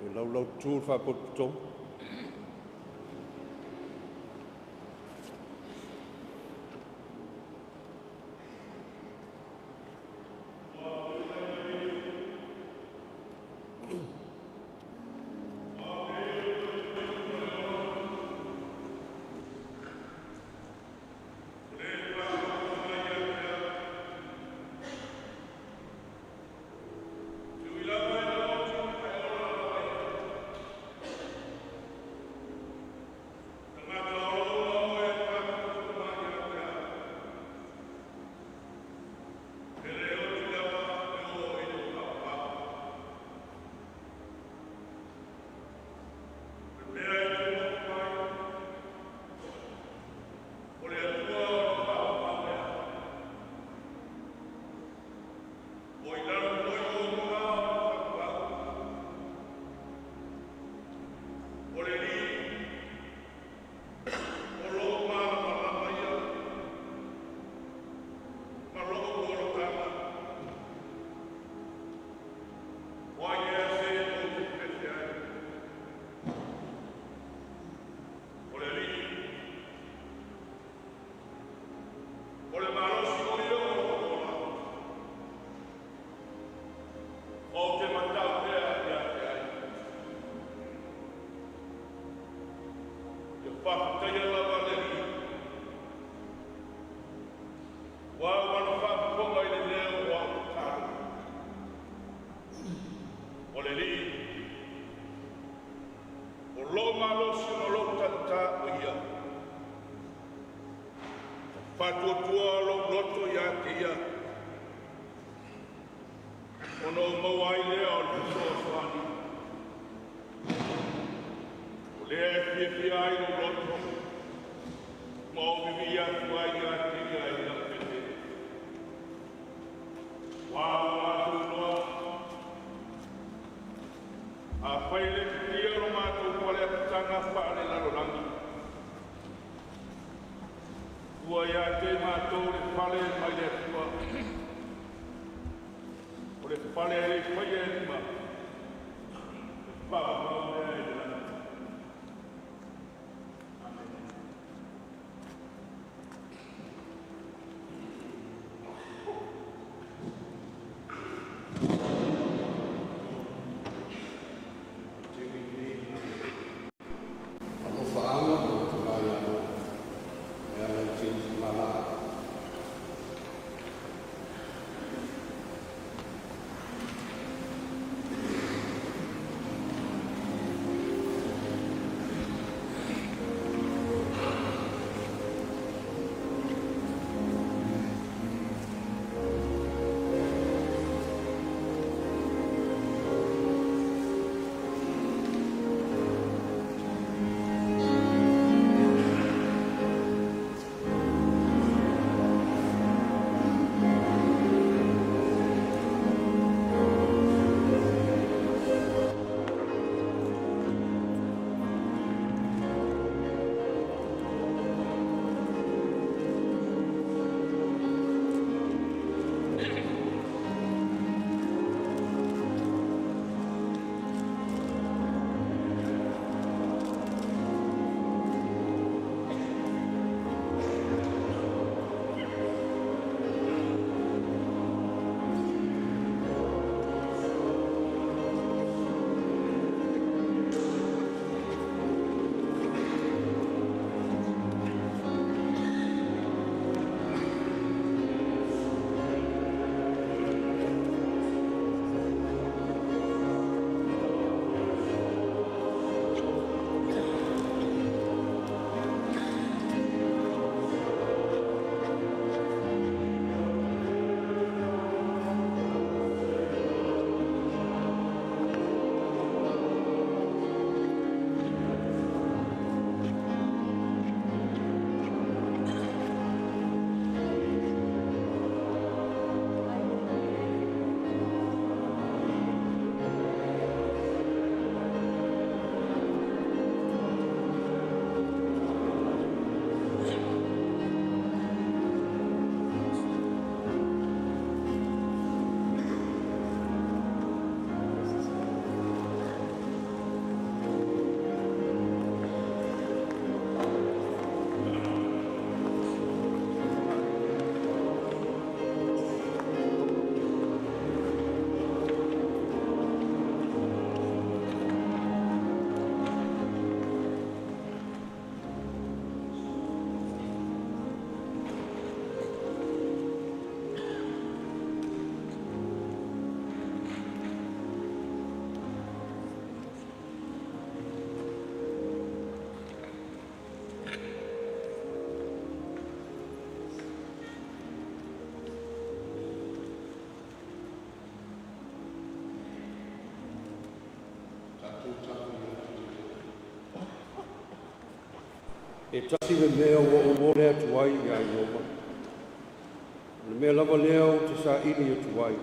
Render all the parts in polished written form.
Laulaututu le Faapotopotoga. Alofaaga mo le tama ia Lealailepule Rimoni Mealala. E tasi le mea ua ou ole atu ai iā Ieova, o le mea lava lea ou te saili atu ai,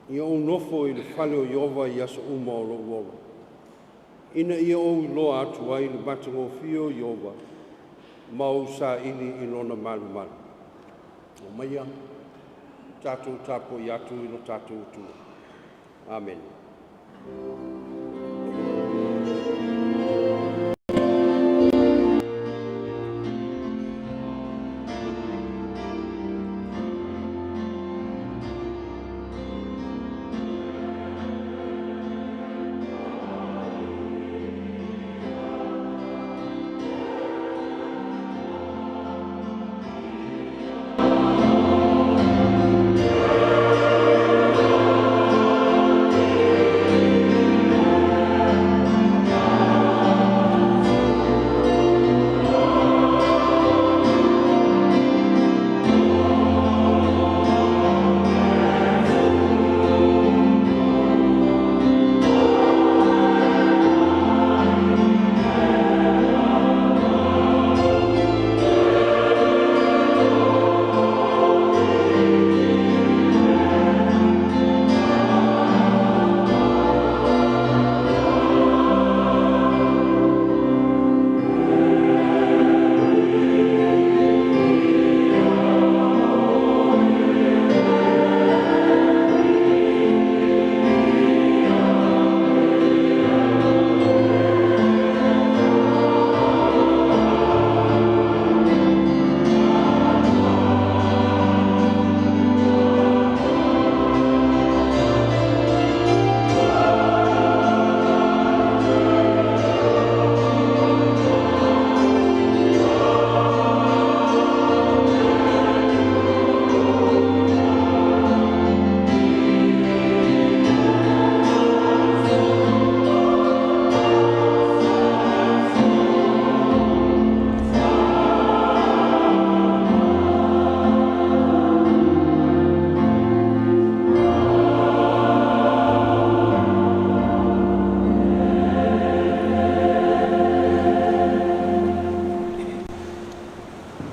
ia ou nofo i le fale o Ieova i aso uma o lou ola, ina ia ou iloa atu ai le matagofie o Ieova ma ou saili i lona malumalu. Omaia tatou tapuai atu i lo tatou Atua. Amene.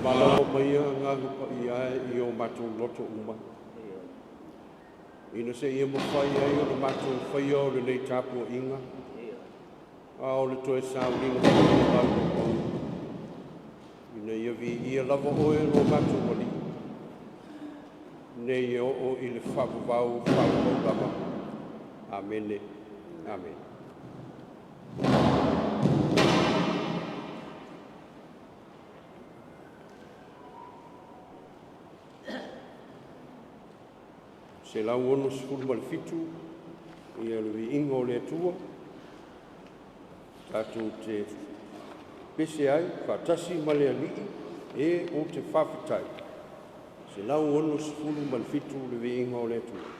Valaau maia Agaga Paia e i o matou loto uma, ina seia mafai ai ona matou faia o lenei tapuaiga, a o le toe sauniga foi o maumauga, ina ia viia lava Oe lo matou Alii, nei e oo i le faavavau faavavau lava. Amene. Amene. 167 ia le viiga o le Atua, tatou te pese ai faatasi ma le Alii e ou te faafetai. 167 le viiga o le Atua.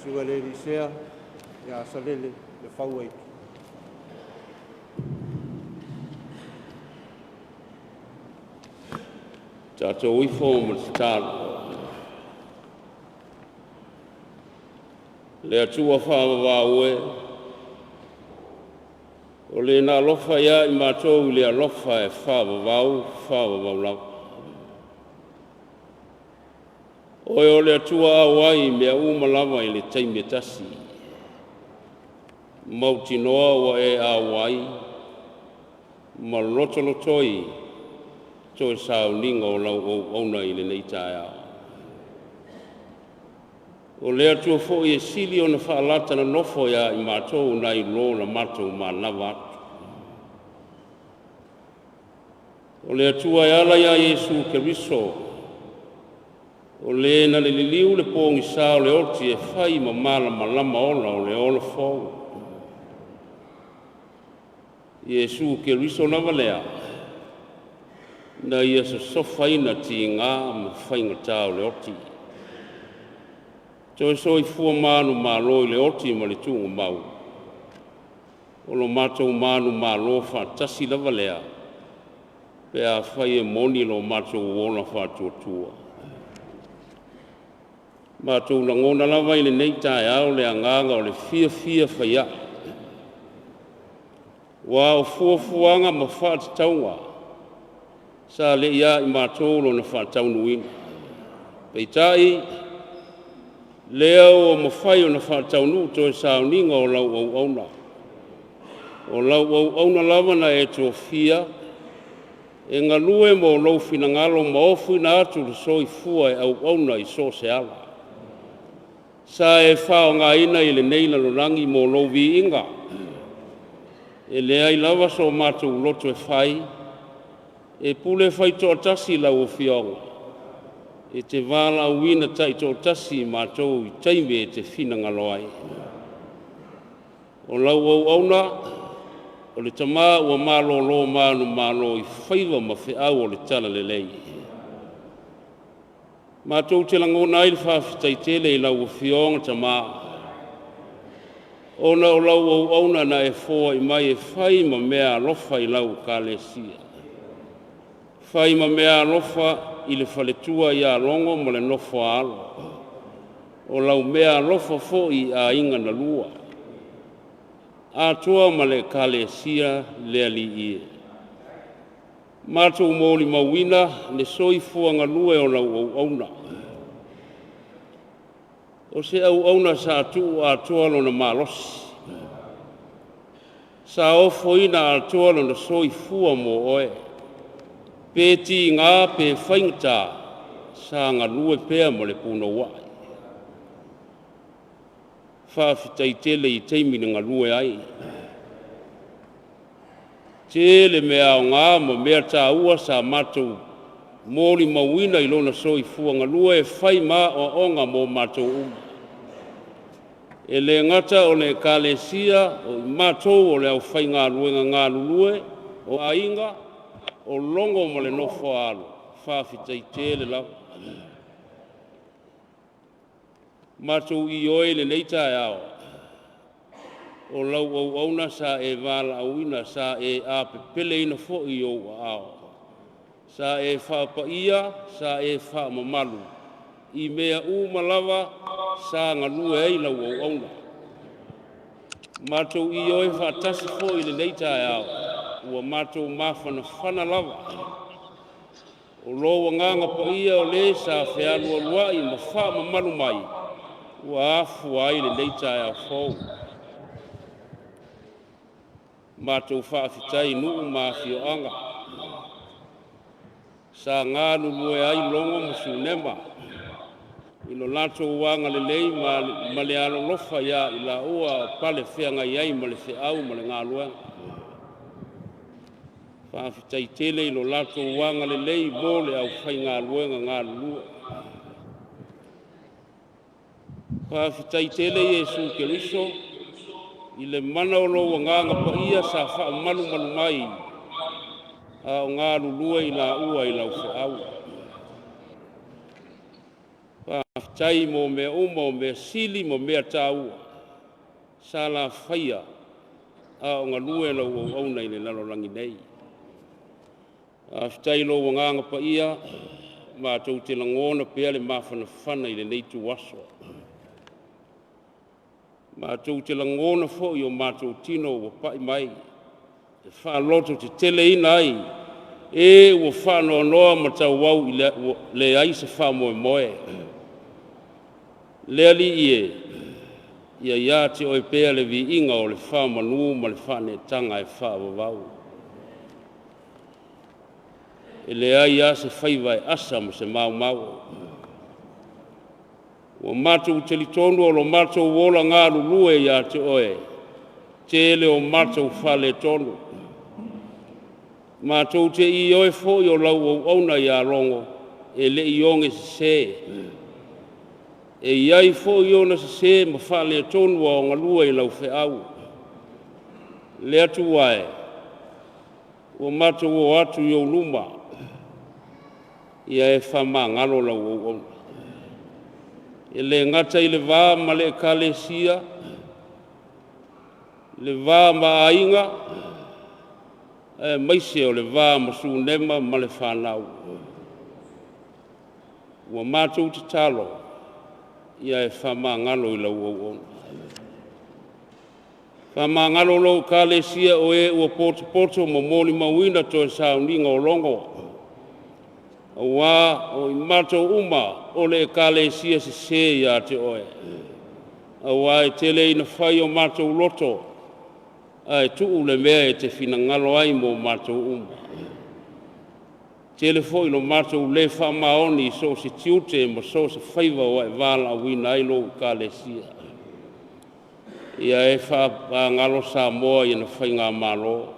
Susuga i le alii Sea ia Asalele Lefau Aitu. Tatou ifo ma le tatalo. Le Atua faavavau e, o le na alofa ia i matou i le alofa e faavavau, faavavau lava. Oe o le Atua auai i mea uma lava i le taimi e tasi. Mautinoa ua e auai ma lotolotoi toe sauniga o lau auauna i lenei taeao. O le Atua foi e sili ona faalata nonofo ia i matou nai lo la matou manava atu. O le Atua e ala ia Iesu Keriso, o le na liliu le pogisa o le oti e fai ma malamalama ola o le ola fou. Iesu Keriso lava lea, na ia sosofaina tiga ma faigata o le oti. Toe soifua manumalo i le oti ma le tuugamau, o lo matou manumalo faatasi lava lea, pe afai e moni lo matou ola faatuatua. Matou lagona lava i lenei taeao le agaga o le fiafia faia'i. Ua o fuafuaga ma faatatauga sa le ia i matou lona faataunuuina. Peitai, lea ua mafai ona faataunuu toe sauniga o lau auauna. O lau auauna lava na e tofia, e galue mo lou finagalo ma ofoina atu le soifua e auauna i so o se ala. Sa e faaaogaina i lenei lalolagi mo lou viiga. E leai lava so matou loto e fai, e pule faitoatasi lau Afioga, e te valaauina taitoatasi i matou i taimi e te finagalo ai. O lau auauna, o le tama ua malolo manumalo i faiva ma feau o le talalelei. Matou te lagona ai le faafetai tele i lau Afioga Tama, ona o lau auauna na e foai mai e fai ma meaalofa i lau Ekalesia, fai ma meaalofa i le faletua ia Logo ma le nofo a alo, o lau meaalofa foi i aiga na lua, atoa ma le Ekalesia le Alii e. Matou molimauina le soifua galue o lau auauna. O se auauna sa tuu atoa lona malosi, sa ofoina atoa lona soifua mo oe. Pe tiga pe faigata, sa galue pea ma le punouai. Faafetai tele i taimi na galue ai. Tele mea aoga ma mea taua sa matou molimauina i lona soifua galue e fai ma aoaoga mo matou uma. E le gata o le Ekalesia, o i matou o le aufaigaluega galulue, o aiga, o Logo ma le nofo a alo, faafetai tele lava. Matou ioe i lenei taeao, o lau auauna sa e valaauina, sa e apepeleina foi i ou aao. Sa e faapaia, sa e faamamalu, i mea uma lava sa galue ai lau auauna. Matou ioe faatasi foi i lenei taeao, ua matou mafanafana lava. O lou agaga paia o le sa fealualuai ma faamamalu mai, ua afua ai lenei taeao fou. Matou faafetai i nuu ma afioaga sa galulue ai Logo ma Sunema i lo latou agalelei ma le alolofa ia i laua o pale feagai ai ma le feau ma le galuega. Faafetai tele i lo latou agalelei mo le aufaigaluega galulue. Faafetai tele Iesu Keriso i le mana o lou agaga paia sa faamalumalu mai a o galulue i laua i lau feau. Faafetai mo mea uma o mea sili ma mea taua sa lafaia a o galue lau auauna i le lalolagi nei. Faafetai i lou agaga paia, matou te lagona pea le mafanafana i lenei ituaso. Matou te lagona foi o matou tino ua pai mai e faalototeteleina ai e ua faanoanoa ma tauau i le leai se faamoemoe. Le Alii e, ia ia te Oe pea le viiga o le faamanu ma le faaneetaga e faavavau. E leai lava se faiva e asa ma se maumau. Ua matou talitonu o lo matou ola galulue ia te Oe, tele o matou faaletonu. Matou te ioe foi o lau auauna ia Logo e le i oge sese. E i ai foi ona sese ma faaletonu a o galue i lau feau. Le Atua e, ua matou o atu i ou luma, ia e faamagalo lau auauna. E le gata i le va ma le Ekalesia, le va ma aiga, aemaise o le va ma Sunema ma le fanau. Ua matou tatalo, ia e faamagalo i lau auauna. Faamagalo lou Ekalesia o e ua potopoto ma molimauina toe sauniga o logo, aua o i matou uma o le Ekalesia sese ia te Oe, aua e tele ina fai o matou loto, ae tuu le mea e te finagalo ai mo matou uma. Tele foi lo matou le faamaoni i so o se tiute ma so o se faiva ua e valaauina ai lou Ekalesia. Ia e faamagalo Samoa i ona faigamalo.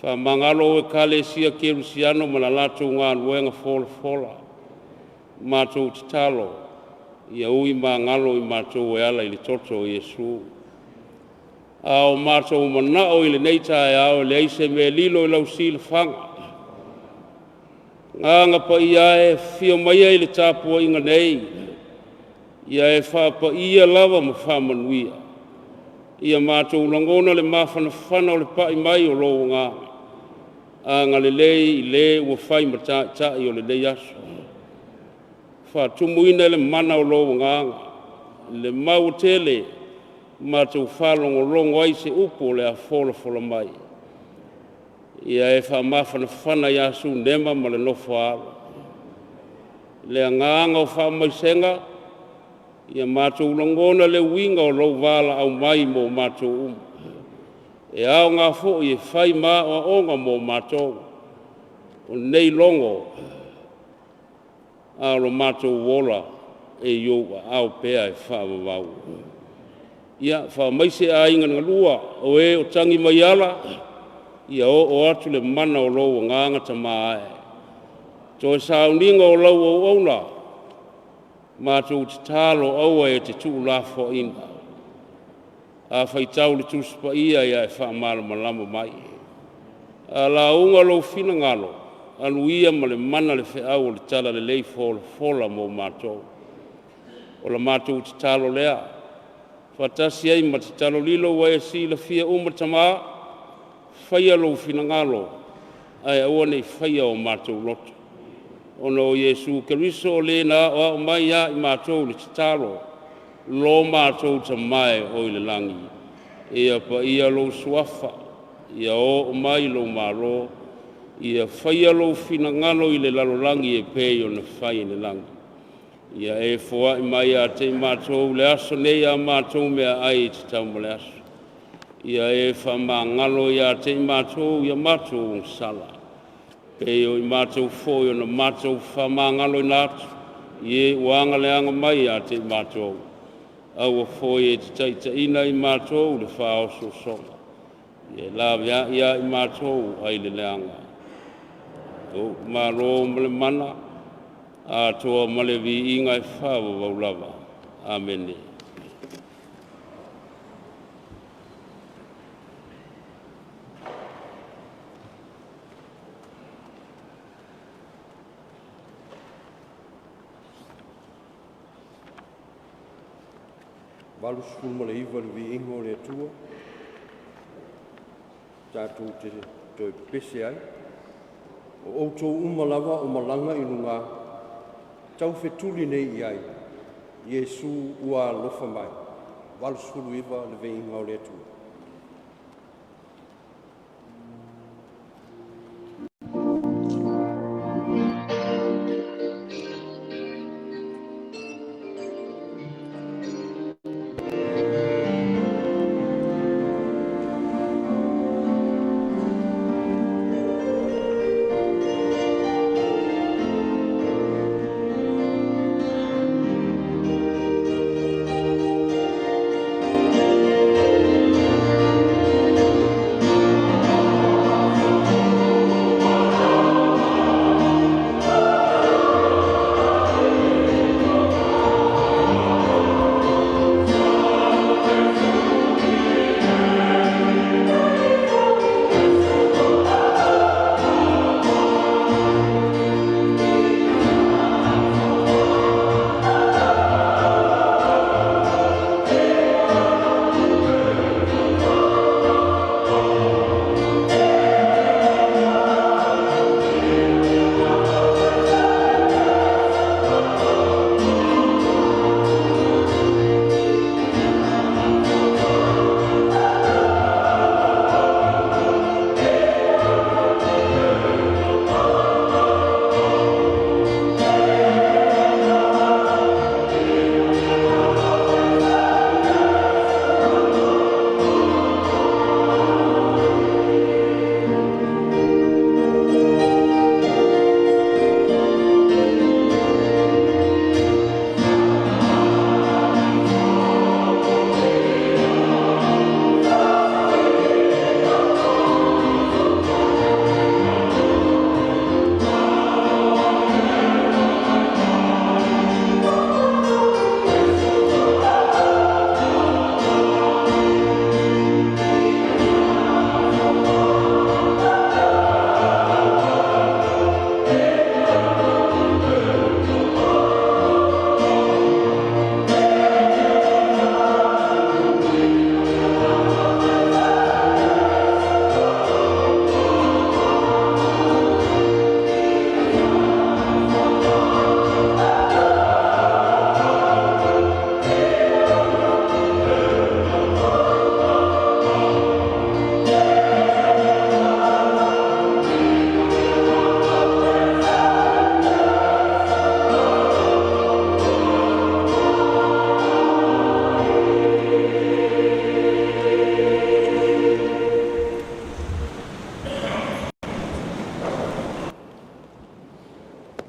Faamagalo Ekalesia Kerisiano ma la latou galuega folafola. Matou tatalo, ia ui magalo i matou e ala i le toto o Iesu. A o matou manao i lenei taeao, e leai se mea e lilo i lau silafaga. Agaga Paia e, afio maia i le tapuaiga nei, ia e faapaia lava ma faamanuia. Ia matou lagona le mafanafana o le pai mai o lou agaga agalelei i le ua fai ma taitai o lenei aso. Faatumuina le mana o lou agaga, le mau tele matou faalogologo ai se upu o le a folafola mai. Ia e faamafanafana ia Sunema ma le nofo a alo. Le agaga o faamaisega, ia matou lagona le uiga o lou valaau mai mo matou uma. E aoga foi e fai ma aoaoga mo matou, o nei logo, a o lo matou ola e i ou aao pea e faavavau. Ia faamaise aiga na lua, o e o tagi mai ala, ia oo atu le mana o lou agaga tama e. Toe sauniga o lau auauna, matou tatalo aua e te tuulafoaiina. A faitau le Tusi Paia ia e faamalamalama mai. A lauga lou finagalo, alu ia ma le mana le feau o le talalelei folafola mo matou. O la matou tatalo lea, faatasi ai ma tatalo lilo ua e silafia uma Tama, faia lou finagalo, ae aua ne i faia o matou loto. Ona o Iesu Keriso o le na aoao mai ia i matou le tatalo, lo matou Tama e oo i le lagi, ia paia lou suafa, ia oo mai lou malo, ia faia lou finagalo i le lalolagi e pei ona fai i le lagi. Ia e foai mai ia te i matou le aso nei a matou meaai e tatau mo le aso. Ia e faamagalo ia te i matou ia matou ogasala, pei o i matou foi ona matou faamagaloina atu, i e ua agaleaga mai ia te i matou. Aua foi e te taitaiina i matou le faaosoosoga, ia laveai ia i matou ai le leaga. Lou malo ma le mana, atoa ma le viiga e faavavau lava. Amene. 89 le viiga o le Atua, tatou te toe pepese ai. O outou uma lava o malaga i luga, taufetuli nei i ai, Iesu ua alofa mai. 89 le viiga o le Atua.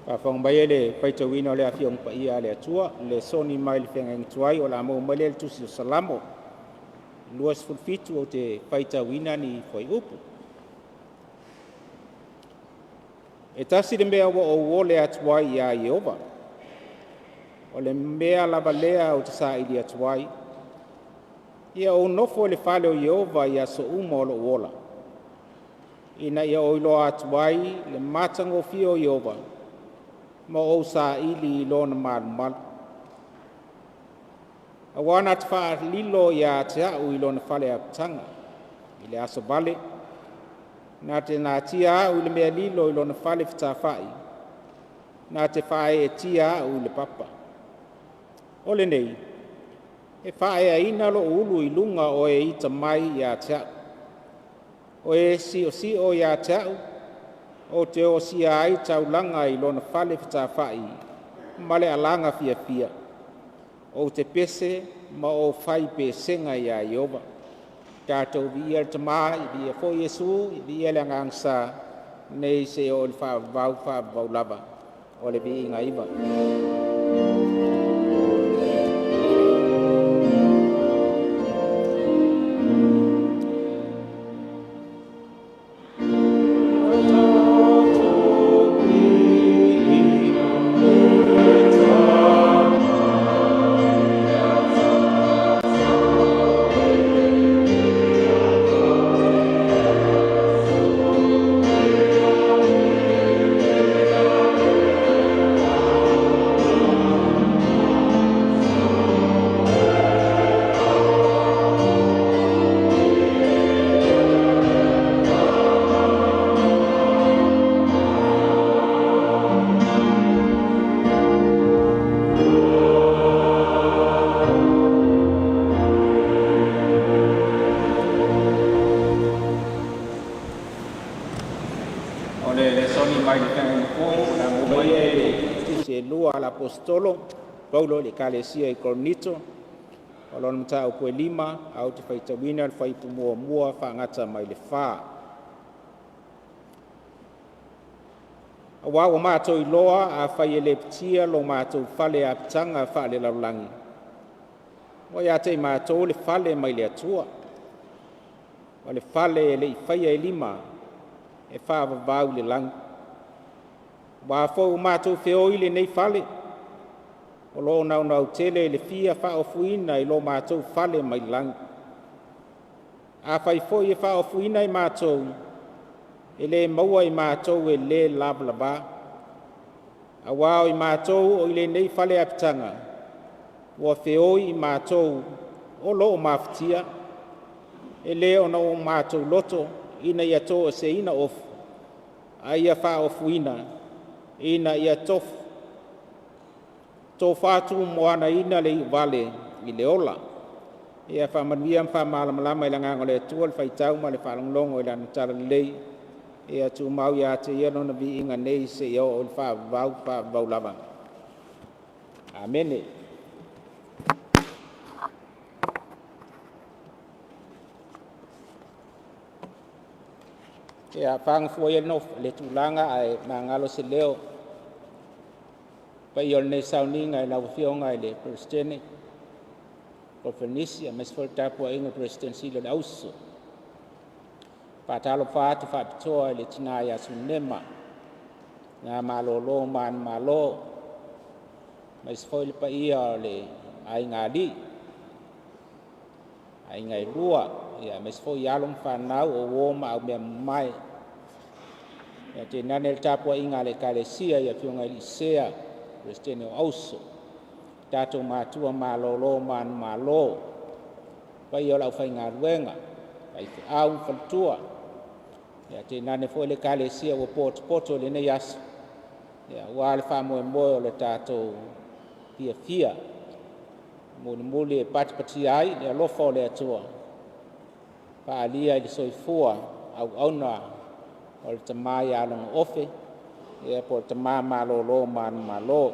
Faafofoga mai le faitauina o le Afioaga Paia a le Atua, le soni mai le feagaiga tuai o le a maua mai lea i le tusi o Salamo 27, ou te faitauina ni fuaiupu. E tasi le mea ua ou ole atu ai ia Ieova, o le mea lava lea ou te saili atu ai, ia ou nofo i le fale o Ieova i aso uma o lou ola, ina ia ou iloa atu ai le matagofie o Ieova ma ou saili i Lona malumalu. Aua na te faalilo ia te au i lona fale apitaga i le aso vale, na te natia au i le mea lilo i lona fale fetafai, na te faaeetia au i le papa. O lenei, e faaeaina lou ulu i luga o e ita mai ia te au, o e siosio ia te au, ou te osia ai taulaga i lona fale fetafai ma le alaga fiafia. Ou te pese ma ou fai pesega ia Ieova. Tatou viia le Tama, viia foi Iesu, viia le Agaga Sa, nei seia oo i le faavavau, faavavau lava. O le viiga iva. Aposetolo Paulo i le Ekalesia i Korinito, o lona mataupu e 5, ae ou te faitauina le fuaiupu 1 faagata mai le 4. Aua ua matou iloa, afai e lepetia lo matou fale apitaga faale-lalolagi, ua ia te i matou le fale mai le Atua, o le fale e le i faia e lima, e faavavau i le lagi. Aua foi ua matou feoi lenei fale, o lo o naunau tele i le fia faaofoina i lo matou fale mai le lagi. Afai foi e faaofoina e matou, e le maua e i matou e le lavalava. Aua o i matou o i lenei fale apitaga, ua feoi i matou o lo o mafatia, e le ona o matou loto ina ia toeseina ofi, a ia faaofoina, ina ia tofa tumuaina le iuvale i le ola. Ia faamanuia ma faamalamalama e le Agaga o le Atua le faitau ma le faalogologo i Lana Talalelei, ia tumau ia te Ia lona viiga nei seia oo i le faavavau, faavavau lava. Amene. Ia paga fua ia le tulaga ae magalo se leo i le paia o lenei sauniga i lau Afioga i le Peresetene o le Koneferenisi aemaise foi le tapuaiga i le Peresetene Sili o le Auuso. E faatalofa atu faapitoa i le tina ia Sunema, tina malolo manumalo, aemaise foi le paia o le Aigaalii, Aiga e lua, aemaise foi alo ma fanau, o uo ma aumeamamae. Ae tainane le tapuaiga a le Ekalesia i afioga i alii sea, Peresetene o Auuso, tatou matua malolo manumalo, le paia o le aufaigaluega, faifeau ma faletua, ae tainane foi le Ekalesia ua potopoto i lenei aso aua le faamoemoe o le tatou fiafia mulimuli e patipatia ai le alofa o le Atua e faaalia i le soifua auauna o le Tama ia Logo Ofe, po o le tama malolo manumalo. E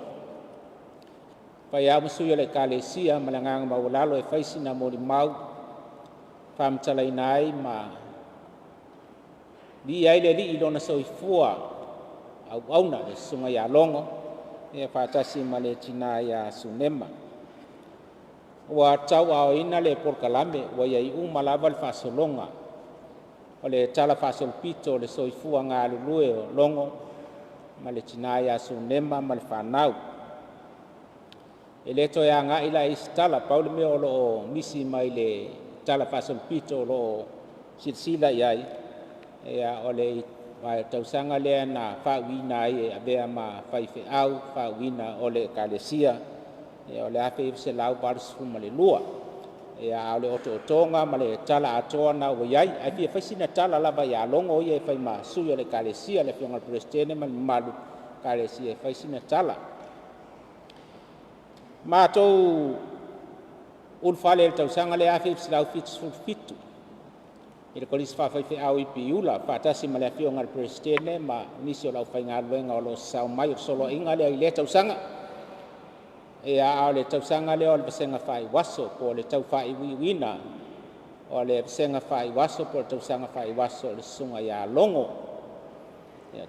fai au ma sui o le Ekalesia ma le agaga maualalo e fai sina molimau e faamatalaina ai ma viia ai le Alii i lona soifua auauna, le susuga ia Logo faatasi ma le tina ia Sunema. Ua tauaaoina le polokalame ua i ai uma lava le faasologa o le talafaasolopito o le soifua galulue o Logo ma le tina ia Sunema ma le fanau. E le toe agai la i ai se tala, pau le mea o lo o misi mai le talafaasolopito o lo o silasila i ai, o le tausaga lea na faauuina ai e avea ma faifeau faauuina o le Ekalesia, o le 1982. A o le otootoga ma le tala atoa lena ua i ai. Ae fia fai sina tala lava ia Logo ia e fai ma sui o le Ekalesia, le Afioga i le Peresetene ma le mamalu o le Ekalesia e fai sina tala. Matou ulufale i le tausaga lea 1977 i le Kolisi Faafaifeau i Piula faatasi ma le Afioga i le Peresetene ma nisi o le aufaigaluega o lo o sasao mai. O le soloaiga lea i lea tausaga, a o le tausaga lea o le vasega faaiuaso po o le tau faaiuiuina o le vasega faaiuaso po o le tausaga faaiuaso o le susuga ia Logo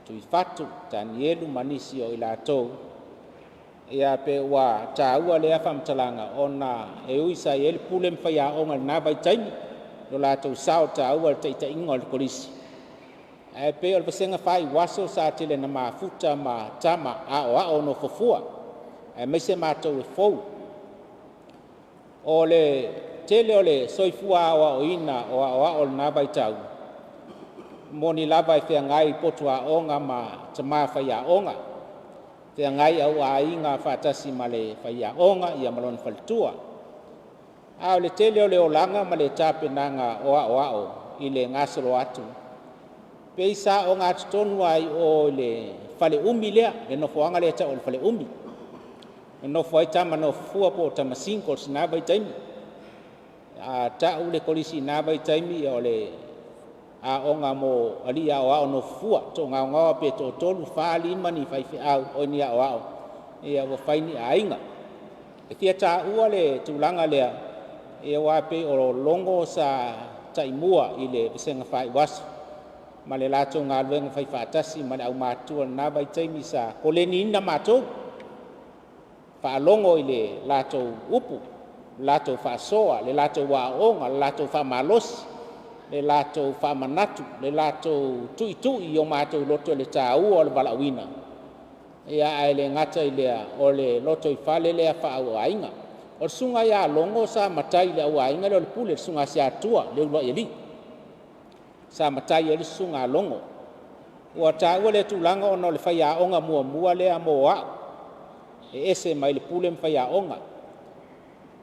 Tuifatu Tanielu ma nisi o i latou. Ia pe ua taua lea faamatalaga ona e ui sa i ai le Pule ma faiaoga i lena vaitaimi i lo latou sao taua i le taitaiga o le Kolisi, ae pei o le vasega faaiuaso sa tele ina mafuta ma tama aoao nofonofua, aemaise matou e fou. O le tele o le soifua aoaoina o aoao i lena vaitau, e moni lava e feagai i potu aoga ma tama faiaoga, feagai auaiga faatasi ma le faiaoga ma lona faletua. A o le tele o le olaga ma le tapenaga o aoao i le gasolo atu, pei sa ogatotonu lava i o i le faleumi lea, le nofoaga lea e tau o le faleumi, e nonofo ai tama nofonofua po o tama singles i na vaitaimi. A tau le kolisi i na vaitaimi, o le aoga mo alii aoao nofonofua, toagaogao pe toatolu, fa, lima ni faifeau, oi ni aoao. Ia ua fai ni aiga. E fia taua le tulaga lea, ia aua pei o Logo sa taimua i le vasega faaiuaso ma le latou galuega faifaatasi ma le aumatutua i lena vaitaimi sa koleniina matou, faalogo i le latou upu, le latou faasoa, le latou aooga, le latou faamalosi, le latou faamanatu, le latou tuitui i o matou loto i le taua o le valaauina, ae le gata i lea o le lotoifale lea faaauaiga. O le susuga ia Logo sa matai i le auaiga lea o le Pule, le susuga ia Siatua Leuluaialii, sa matai ai le susuga a Logo. Ua taua lea tulaga ona o le faiaoga muamua lea mo au, e ese mai le pule ma faiaoga.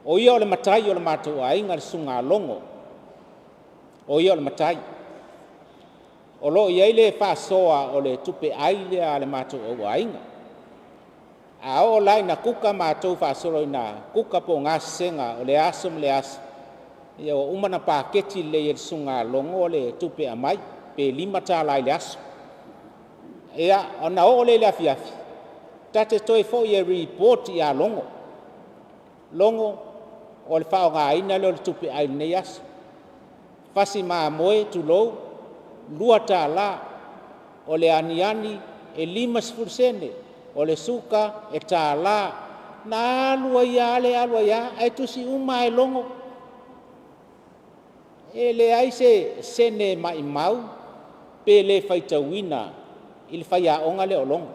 O ia o le matai o le matou aiga le susuga a Logo, o ia o le matai. O lo o i ai le faasoa o le tupe ai lea a le matou auaiga. A oo la ina kuka matou faasolo ina kuka po o gasesega o lea aso ma lea aso, ia ua uma ona paketi lelei e le Susuga a Logo le tupe e aumai, pe $5 i le aso. Ia, ona oo lea i le afiafi, ta te toe foi e report ia Logo, Logo, o le faaaogaina lea o le tupe ai i lenei aso. Fasi mamoe tulou, $2, o le aniani e 50sene, o le suka e $1. Na alu ai lava le alu ai lava, ae tusi uma lava e Logo. E leai se sene maumau pe le faitauina i le faiaoga lea o Logo.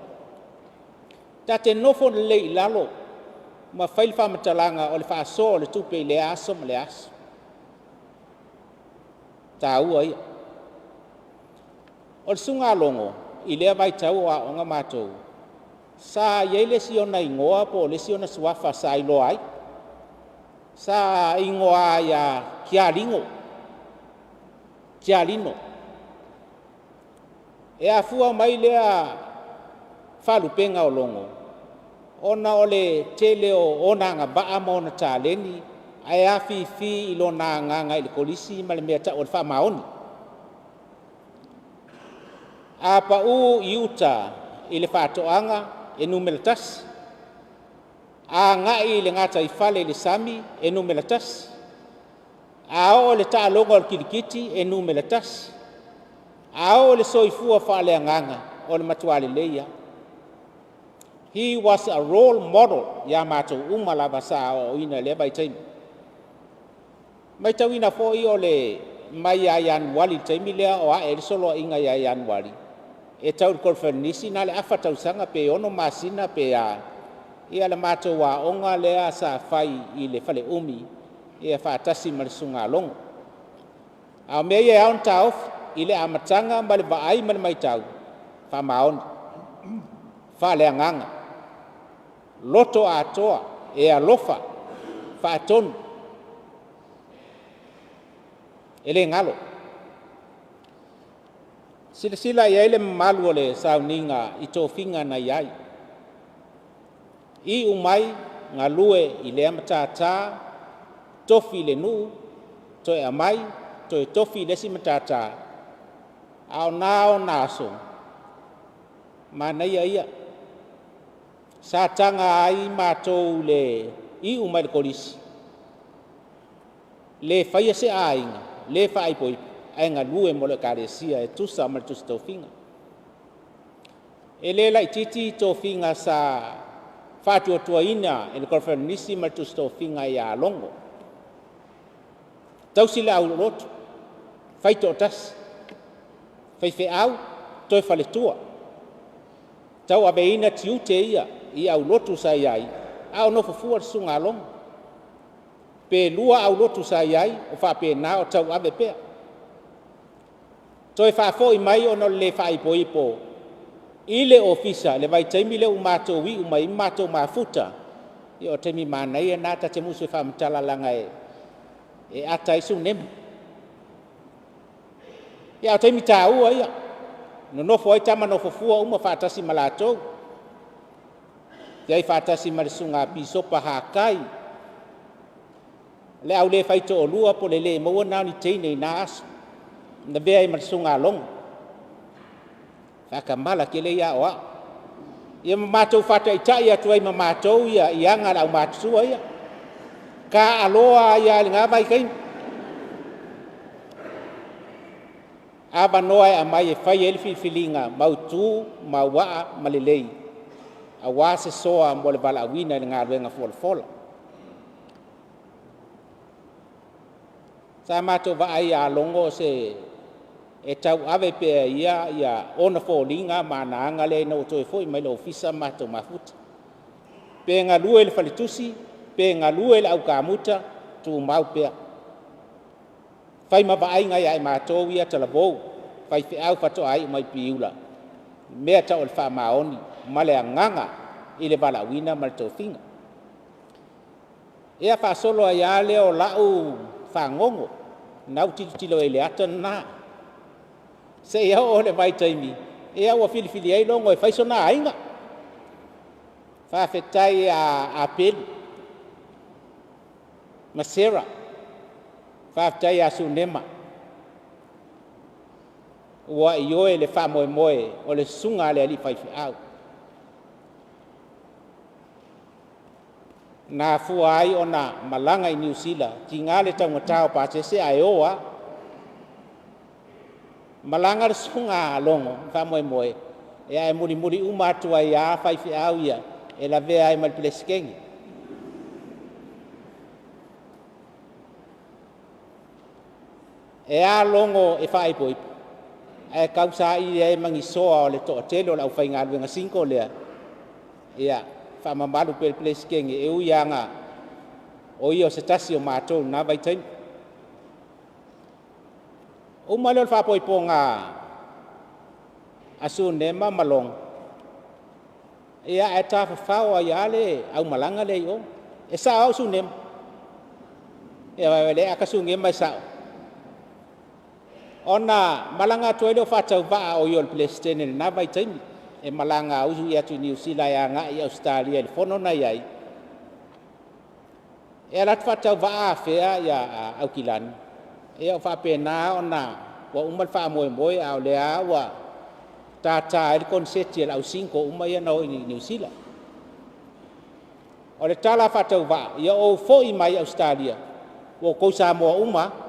Ta te nofo lelei i lalo ma fai le faamatalaga o le faasoa o le tupe i lea aso ma lea aso. O le taua ia. O le susuga a Logo i lea vaitau o aooga matou, sa i ai le isi ona igoa po o le isi ona suafa sa iloa ai. Sa igoa ia Tialino, Tialino. E afua mai lea faalupega o Logo, ona o le tele o ona agavaa ma ona taleni ae afifi i lona agaga i le Kolisi ma le mea e tau o le faamaoni. A pau i uta i le faatoaga, e numera tasi. A agai i le gataifale i le sami, e numera tasi. A oo i le taaloga o le kirikiti e numera tasi. A oo i le soifua faaleagaga, o le matua lelei lava. He was a role model ia matou uma lava sa aoaoina i lea vaitaimi. E matauina foi o le mai ia Ianuari i le taimi lea o ae ai le soloaiga ia Ianuari e tau i le Koneferenisi na o le afa tausaga pe 6 masina pe a le matou aoga lea sa fai i le Faleumi faatasi ma le Susuga a Logo. A o mea ia e ao ona taofi i le amataga ma le vaai ma le matau, faamaoni, faaleagaga, loto atoa, e alofa, faatonu, e le galo. Silasila i ai le mamalu o le sauniga i tofiga na i ai, iu mai galue i lea matata, tofi i le nuu, toe aumai toe tofi i le isi matata, a o na ona aso, manaia ia. Sa taga ai matou i le iu mai le Kolisi, le faia se aiga, le faaipoipo ae galue mo le Ekalesia e tusa ma le Tusi Tofiga. E le laitiiti tofiga sa faatuatuaina e le Koneferenisi ma le Tusi Tofiga ia Logo, tausi le aulotu, faitoatasi, faifeau toe faletua, tauaveina tiute ia i aulotu sa i ai a o nofo fua le susuga a Logo. Pe lua aulotu sa i ai, o faapena ona tauave pea. Toe faafoi mai ona o le le faaipoipo i le ofisa i le vaitaimi lea ua matou iu mai ai ma matou mafuta, ia o le taimi manaia lena ta te musu e faamatala leaga e ata ai sunemi. A o taimi taua ia, nonofo ai tama nofofua uma faatasi ma latou, i ai faatasi ma le susuga ia Pisopa Hakai, le au le faitoalua po o le le maua lena o ni teine i na aso, na lavea ai ma le susuga ia Logo. Faatamala tele ia o au. Ia ma matou faataitai atu ai ma matou ia i aga a le aumatutua ia. Taaalo ai lava i lena vaitaimi, avanoa e aumai e fai ai le filifiliga mautu, mauaa ma lelei aua se soa mo le valaauina i le galuega folafola. Sa matou vaai ia Logo e tauave pea e ia ona foliga ma ana aga lea ina ua toe foi mai i le ofisa matou mafuta. Pe galue i le faletusi, pe galue i le aukamuta, tumau pea. Fai ma vaaiga ia i matou ia talavou, faifeau faatoa iu mai i Piula, mea e tau o le faamaoni ma le agaga i le valaauina ma le tofiga. Ia faasolo ai lava lea o lau fagogo, lena ua tilotilo i ai i le ata lena, seia oo i le vaitaimi ua filifili ai Logo e fai sona aiga. Faafetai ia Aperu ma Sera, faafetai ia Sunema ua ioe le faamoemoe o le susuga a le alii faifeau, na afua ai ona malaga i Niu Sila, tiga le taugata o pasese ae o lava. Malaga le susuga a Logo i le faamoemoe, ae mulimuli uma atu ai lava faifeau ia e lavea ai ma le Peresetene. E a logo e faaipoipo, ae tausaili ai ma ni soa o le toatele o le aufaigaluega single lea, ia faamamalu pea e le Peresetene, e ui lava ina o ia o se tasi o matou i lena vaitaimi. Uma lea o le faaipoipoga a Sunema ma Logo, ia ae tafafao ai lava le aumalaga lea i o. E sao lava Sunema, ia ata Sunema e sao. Ona malaga atu ai lea o faatauvaa o ia o le Peresetene i lena vaitaimi, e malaga ui atu i Niu Sila e agai i Ausetalia i le fono na i ai. E alu atu faatauvaa afea Aukilani, ia ua faapena ona ua uma le faamoemoe a o lea lava ua tata ai le koneseti a le au single uma ia na o i Niu Sila. O le tala faatauvaa, ia ou foi mai Ausetalia ua outou Samoa uma lava.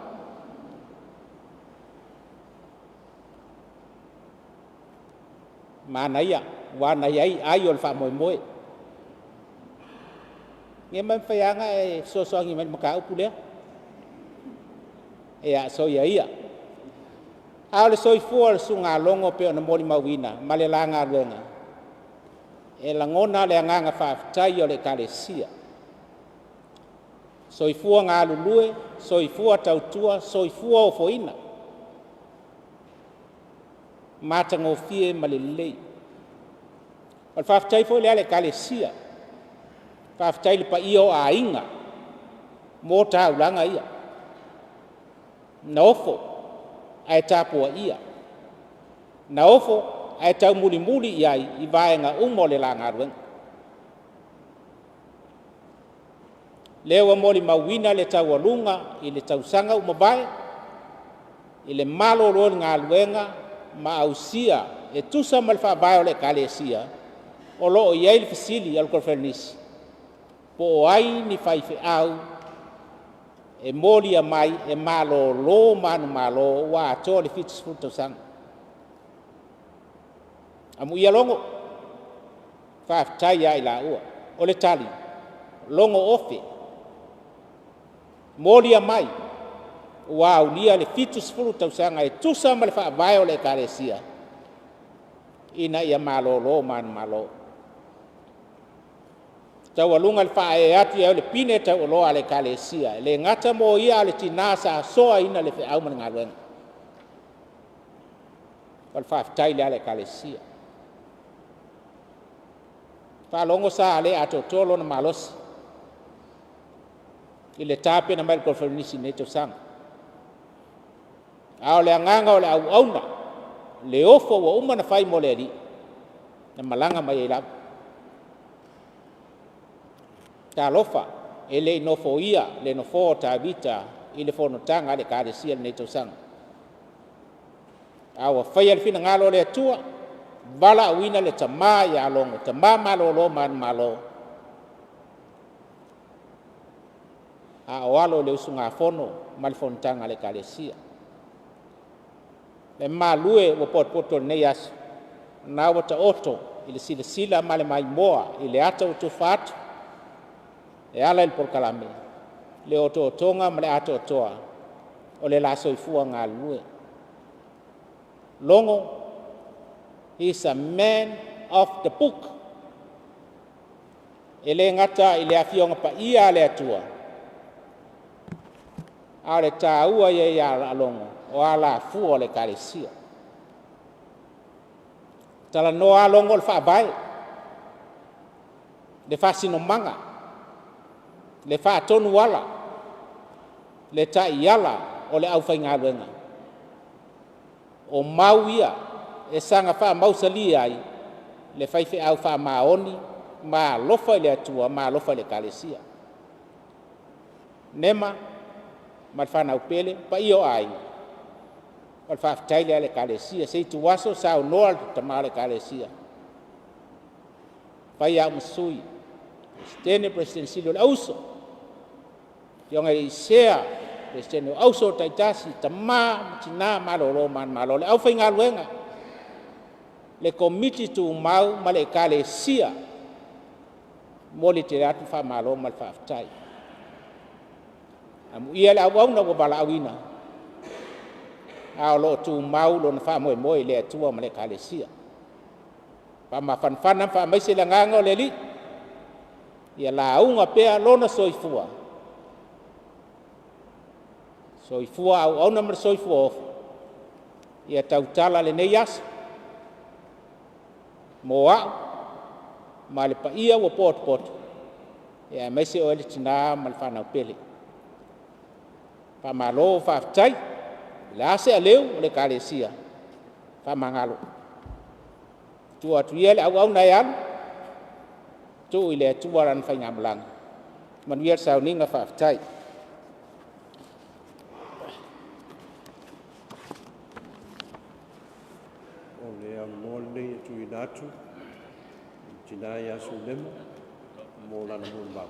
Manaia aua na i ai ai o le faamoemoe. Ia ma e mafai lava ona e fesoasoani mai i le mataupu lea. Ia soia ia. A o le soifua o le Susuga a Logo pei ona molimauina ma le la galuega, e lagona le agaga faafetai o le Ekalesia. Soifua galulue, soifua tautua, soifua ofoina, matagofie ma le lelei. O le faafetai foi lea a le Ekalesia, faafetai i le paia o aiga mo taulaga ia, na ofo ae tapuaia, na ofo ae taumulimuli i ai i vaega uma o le la galuega. Lea ua molimauina le taualuga i le tausaga ua mavae i le malolo o le galuega ma ausia e tusa ma le faavae o le Ekalesia, o lo o i ai le fesili a le Koneferenisi, po o ai ni faifeau e molia mai e malolo manumalo ua atoa le 70 tausaga. Amuia Logo, faafetai ia i laua. O le tali, Logo Ofe, molia mai ua aulia le 70 tausaga e tusa ma le faavae o le Ekalesia ina ia malolo manumalo. Taualuga i le faaee atu i ai o le pine taualoa a le Ekalesia, e le gata mo ia a o le tina sa soaina le feau ma le galuega. O le faafetai lea a le Ekalesia. Faalogo sa le atoatoa lona malosi i le tapena mai o le Koneferenisi i lenei tausaga. A o le agaga o le auauna, le ofo ua uma ona fai mo le Alii, na malaga mai ai lava. Talofa, e le i nofoia le nofoa o Tavita i le fonotaga a le Ekalesia i lenei tausaga, a ua faia le finagalo o le Atua, Valaauina le tama ia Logo, tama malolo manumalo, a o alo i le usugafono ma le fonotaga a le Ekalesia. Le malu e ua potopoto i lenei aso, o lena ua taoto i le silasila ma le maimoa i le ata ua tufa atu e ala i le polokalame le otootoga ma le atoatoa o le la soifua galulue. Logo is a man of the book. E le gata i le Afioga Paia a le Atua, a o le taua ia ia Logo o alafua o le Ekalesia. Talanoa lava Logo o le faavae, le faasinomaga, le faatonuala, le taiala o le aufaigaluega. O mau ia e saga faamausali ai le faifeau faamaoni ma alofa i le Atua ma alofa i le Ekalesia. Nema ma le fanau pele, le paia o aiga, o le faafetai lea a le Ekalesia. Se ituaso saunoa le tama o le Ekalesia, e fai au ma sui, Peresetene, Peresetene sili o le Auuso, afioga ia Sea, Peresetene o Auuso taitasi, tama ma tina malolo manumalo. Le aufaigaluega, le Komiti tumau ma le Ekalesia, e momoli tele atu le faamalo ma le faafetai. Amuia le auauna ua valaauina, a o lo o tumau lona faamoemoe i le Atua ma le Ekalesia. Faamafanafana ma faamaise le agaga o le Alii ia lauga pea lona soifua, soifua auauna ma le soifua ofi ia tautala lenei aso mo au ma le paia ua potopoto aemaise oe le tina ma le fanau pele. Faamalo faafetai. O le a se aleu o le Ekalesia, faamagalo. Tuu atu ia i le auauna e alu, tuu i le Atua lana faigamalaga. Manuia le sauniga faafetai. O le avanoa lenei e tuuina atu i le tina ia Surema mo lana molimau.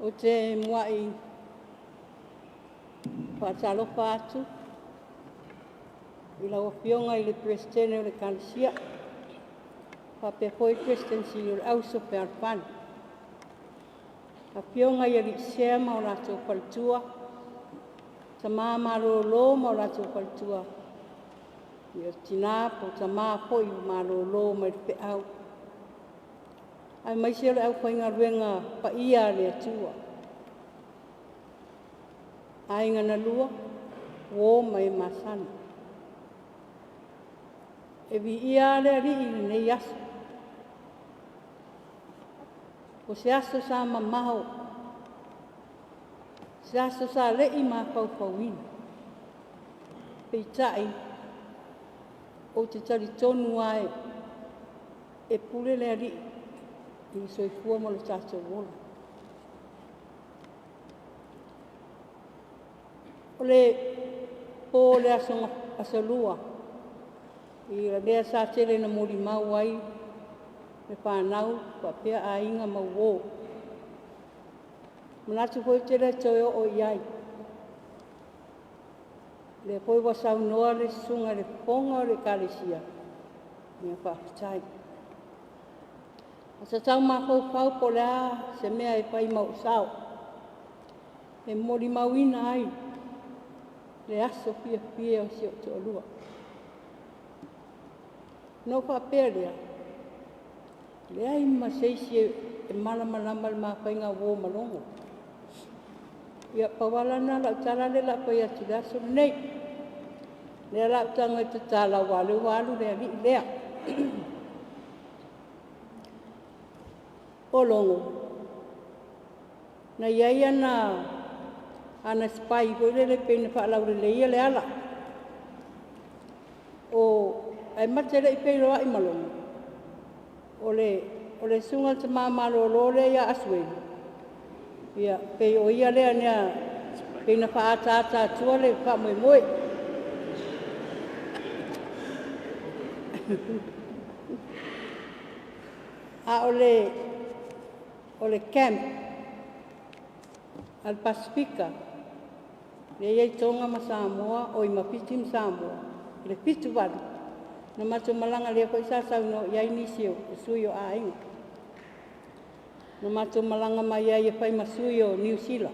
Ou te muai faatalofa atu i lau Afioga i le Peresetene o le Ekalesia, faapea foi le Peresetene Sili o le Auuso Fealofani, afioga i alii sea ma o latou faletua, tama malolo ma o latou faletua, tina po o tama foi ua malolo mai le feau, aemaise o le aufaigaluega paia a le Atua. Aiga na lua, uo ma e masani. E viia le Alii i lenei aso. O se aso sa mamao, se aso sa le i mafaufauina, peitai ou te talitonu lava e pule le Alii i le soifua ma lo tatou ola. O le po o le Aso Lua, lea sa tele ina molimau ai le fanau faapea aiga ma uo. E manatu foi ou te le toe oo i ai. O lea foi ua saunoa le susuga i le fofoga o le Ekalesia, ia faafetai. Ae sa tau mafaufau po o le a se mea e fai ma ou sao e molimauina ai le aso fiafia o si ou toalua. Ona ou faapea lea, e leai ma se isi e malamalama i le ma faiga uo ma Logo. Ia pau lava la lena o lau tala lea o le a fai atu i le aso lenei. O lea o le a ou tago e tatala aua o lea ua alu le alii lea. O Logo, na i ai ana spy foi lele pei na faalauleleia le ala. O ae ma te le i feiloai ma Logo, o le susuga i le tama malolo lea ia Asuelu, ia pei o ia lea na pei na faaataata atua le faamoemoe. A o le camp a le Pasefika lea e i ai Toga ma Samoa, oi ma Fiti ma Samoa i le 1978, na matou malaga lea foi sa saunoa i ai nisi o sui o aiga. Na matou malaga mai ai e fai ma sui o Niu Sila.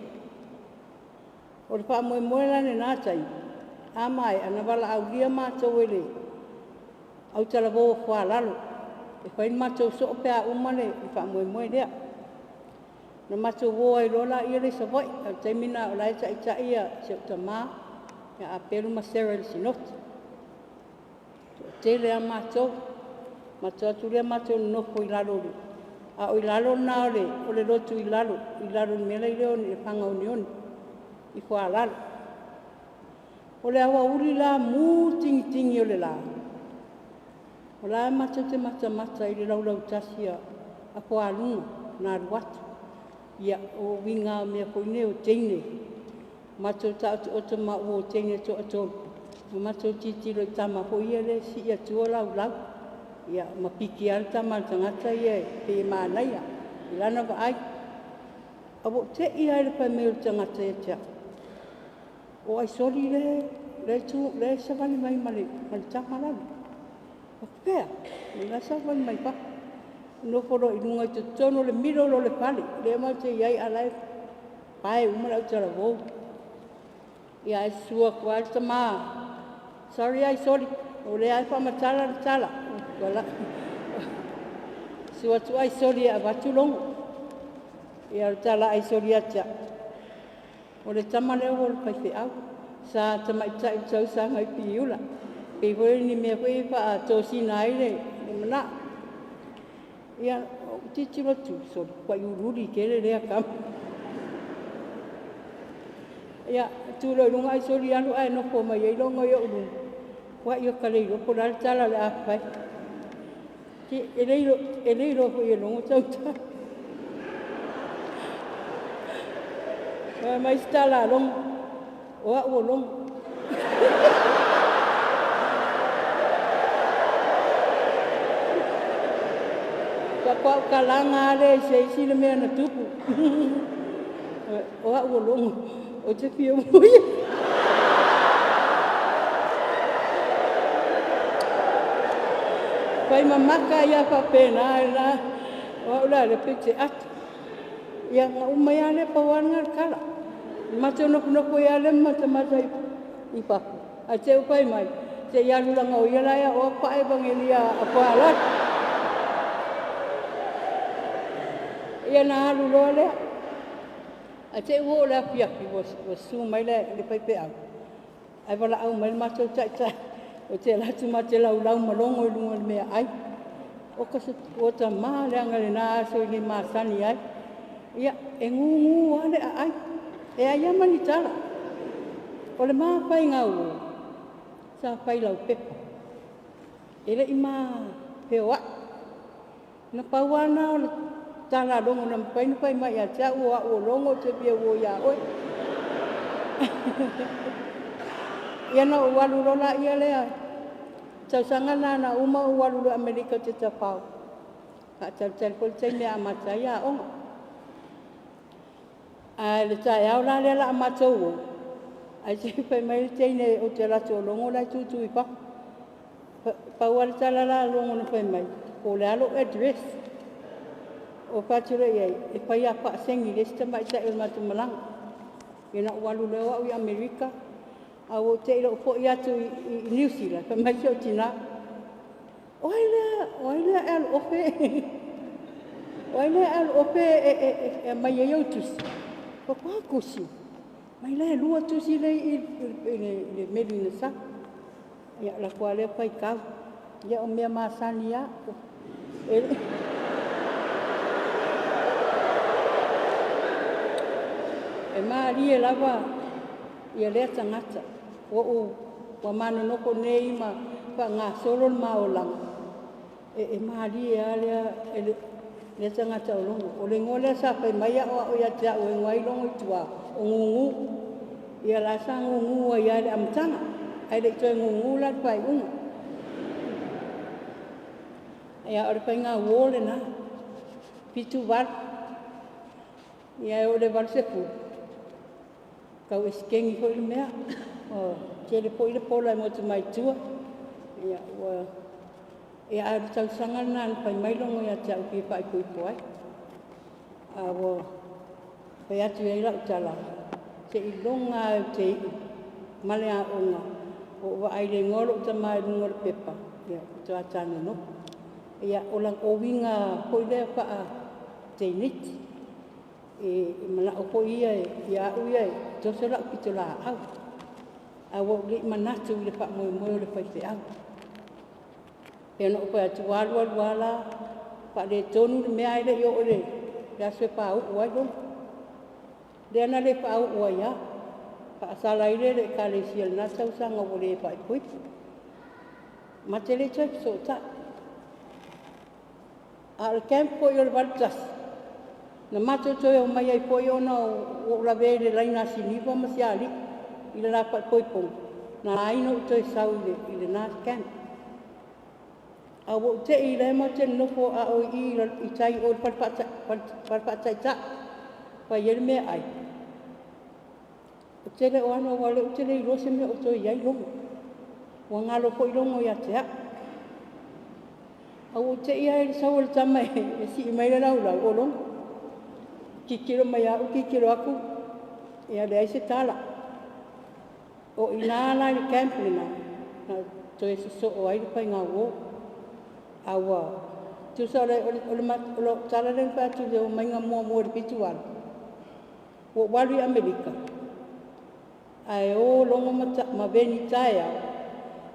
O le faamoemoe la lena taimi, a maea na valaaulia matou e le autalavou o Foalalo e fai le matou soo pe a uma le faamoemoe lea. Na matou o ai loa laia i Savaii, a o le taimi lena o la e taitai si ou tama ia Apelu ma Sarah i le Sinoti. Toatele lava matou, matou o atu lea matou nonofo i lalo o le… a o i lalo lena o le lotu i lalo i lalo i le mea la e i le faga oneone i Foalalo. O le aoauli la mu le tigitigi o le la, o la matou te matamata i le laulautasi a Fualuga na alu atu. Ia, o uiga lava o mea foi nei o teine, matou taotooto maua o teine e toatolu, ma matou tilotilo i tama foi ia e sii atua laulau, ia ma piki lava le tama a le tagata ia pei e manaia i lana vaai. Ae ua ou te i lava i le fai mai o le tagata ia te au, o Aisoli lea e savali mai ma le tama lale. Ou fai atu, o fea? O la e savali mai fafo. Nofo loa i luga i totonu o le middle o le fale, lea matou te i ai a o la e pae uma le autalavou. Ia ae susu atu lava le tama, sorry Aisoli, o lea lava e faamatala le tala. Susu atu Aisoli e avatu logo. Ia o le tala a Aisoli ia te au, o le tama lea o le faifeau, sa tamaitai i le tausaga i Piula, pei foi o ni mea foi ia e faatosina ai le manao. Ia, ou tilotilo atu, sole, matuai uliuli tele lea tama. Ia, tu loa i luga Aisoli, alu ae nofo mai ai logo i ou luma, ai ou te le iloa po o le a le tala o le a fai. E le iloa foi e Logo sau tala. Fai mai se tala a Logo, o au o Logo. Faatoa ou talaga lava lea i se isi le mea na tupu. O au o Logo, ou te fia moe. Fai mamaka ai lava faapena, o au la lea pei ou te ata. Ia na uma ai lava lea, pau lava lena o le tala. Matou nofonofo ai lava lea ma matamata i fafo, ae te i ua fai mai, se i alu leaga o ia la e aoa Paa Evagelia a Foalalo. Ia na alu loa lea. Ae te i ua oo i le afiafi ua susu mai le faifeau, ae valaau mai le matou taitai ou te alu atu ma te laulau ma Logo i luga o le meaai. Ua ta ma leaga lena aso e le masani ai. Ia, e gugu lava le aai, e leai lava ma ni tala. O le ma faiga uo, sa fai laupepa, e le i ma feoai. Na pau lava lena o le tala a Logo na mafai ona fai mai ia te au, o au o Logo ou te fia uo ia oe. Ia na ou alu loa laia lea, tausaga lena na uma ou alu loa i Amerika ou te tafafao, faatalitali foi le taimi e amata ai aoga. Ae le taeao la lea o le a matou o, ae se i fai mai le teine ou te alu atu o Logo la e tutu i fafo. Pau lava le tala la a Logo na fai mai, po o le a lou address. Ou fai atu loa i ai, e fai faasegi i le isi tamaitai o le matou malaga. Ia na ou alu loa o au i Amerika, ae ua ou te i lou foi atu i Niu Sila, fai mai si ou tina, o ai lea e alu ofe, o ai lea e alu ofe e aumai ai au tusi? Ou fai atu, a tusi? Mai la e 2 tusi lea i le meli na sau. Ia, alu atu lava lea faitau. Ia o mea masani lava. E malie lava ia lea tagata. Ua ou ua ma nonofo nei ma faagasolo le ma olaga, e malie lava lea, lea tagata o Logo. O le igoa lea sa fai mai aoao ia te au e igoa ai Logo i tua, o Gugu. Ia la sa gugu ai lava i le amataga, ae le i toe gugu la i le faaiuga. Ia, o le faiga uo lena, 78, ia e oo i le 80, tau eseteni foi le mea. Ua tele foi le pola e motu mai tua. Ia, ua, ia a o le tausaga lena na fai mai Logo ia te au e fia faaipoipo ai. A ua fai atu i ai lau tala, seiloga lava ou te iu ma le aoga, ua ou vaai i le igoa o lou tama i luga o le pepa, ia faatoa ta nonofo. Ia, o uiga foi lea faa-teineiti, e manao foi ia ia au ia e toso lau pitolaau, ae ua ou le i manatu i le faamoemoe o le faifeau. Pei ona ou fai atu, ua alu alu lava la faaletonu le mea ae le i oo i le aso e fāu'u ai Logo. Lea na le fāu'u ai lava, faasala ai lea i le Ekalesia i lena tausaga ua le faaipoipo. Ma te le i toe fesootai. A o le camp foi o le 81, na matou toe omai ai foi ona ua ou lavea i le laina a Siniva ma Sialii i le la faaipoipoga, na ala ai ona ou toe sau i lena camp. A ua ou tei la matou te nonofo a o i i tai i o i le fale faataitai fai ai le meaai. Ou te le o alu aua o lea ou te le iloa se mea o toe i ai Logo. Ua galo foi Logo ia te au. A ua ou te i lava i le sau o le tama e sii mai le laulau, o Logo. Tilotilo mai ia au, tilotilo atu, ia leai se tala. O i ina la i le camp lena, na toe sosoo ai le faigauo. A ua tusa o le tala lea na fai atu i le omaiga muamua i le 78, ua ou alu i Amerika, ae o Logo ma Veni taeao,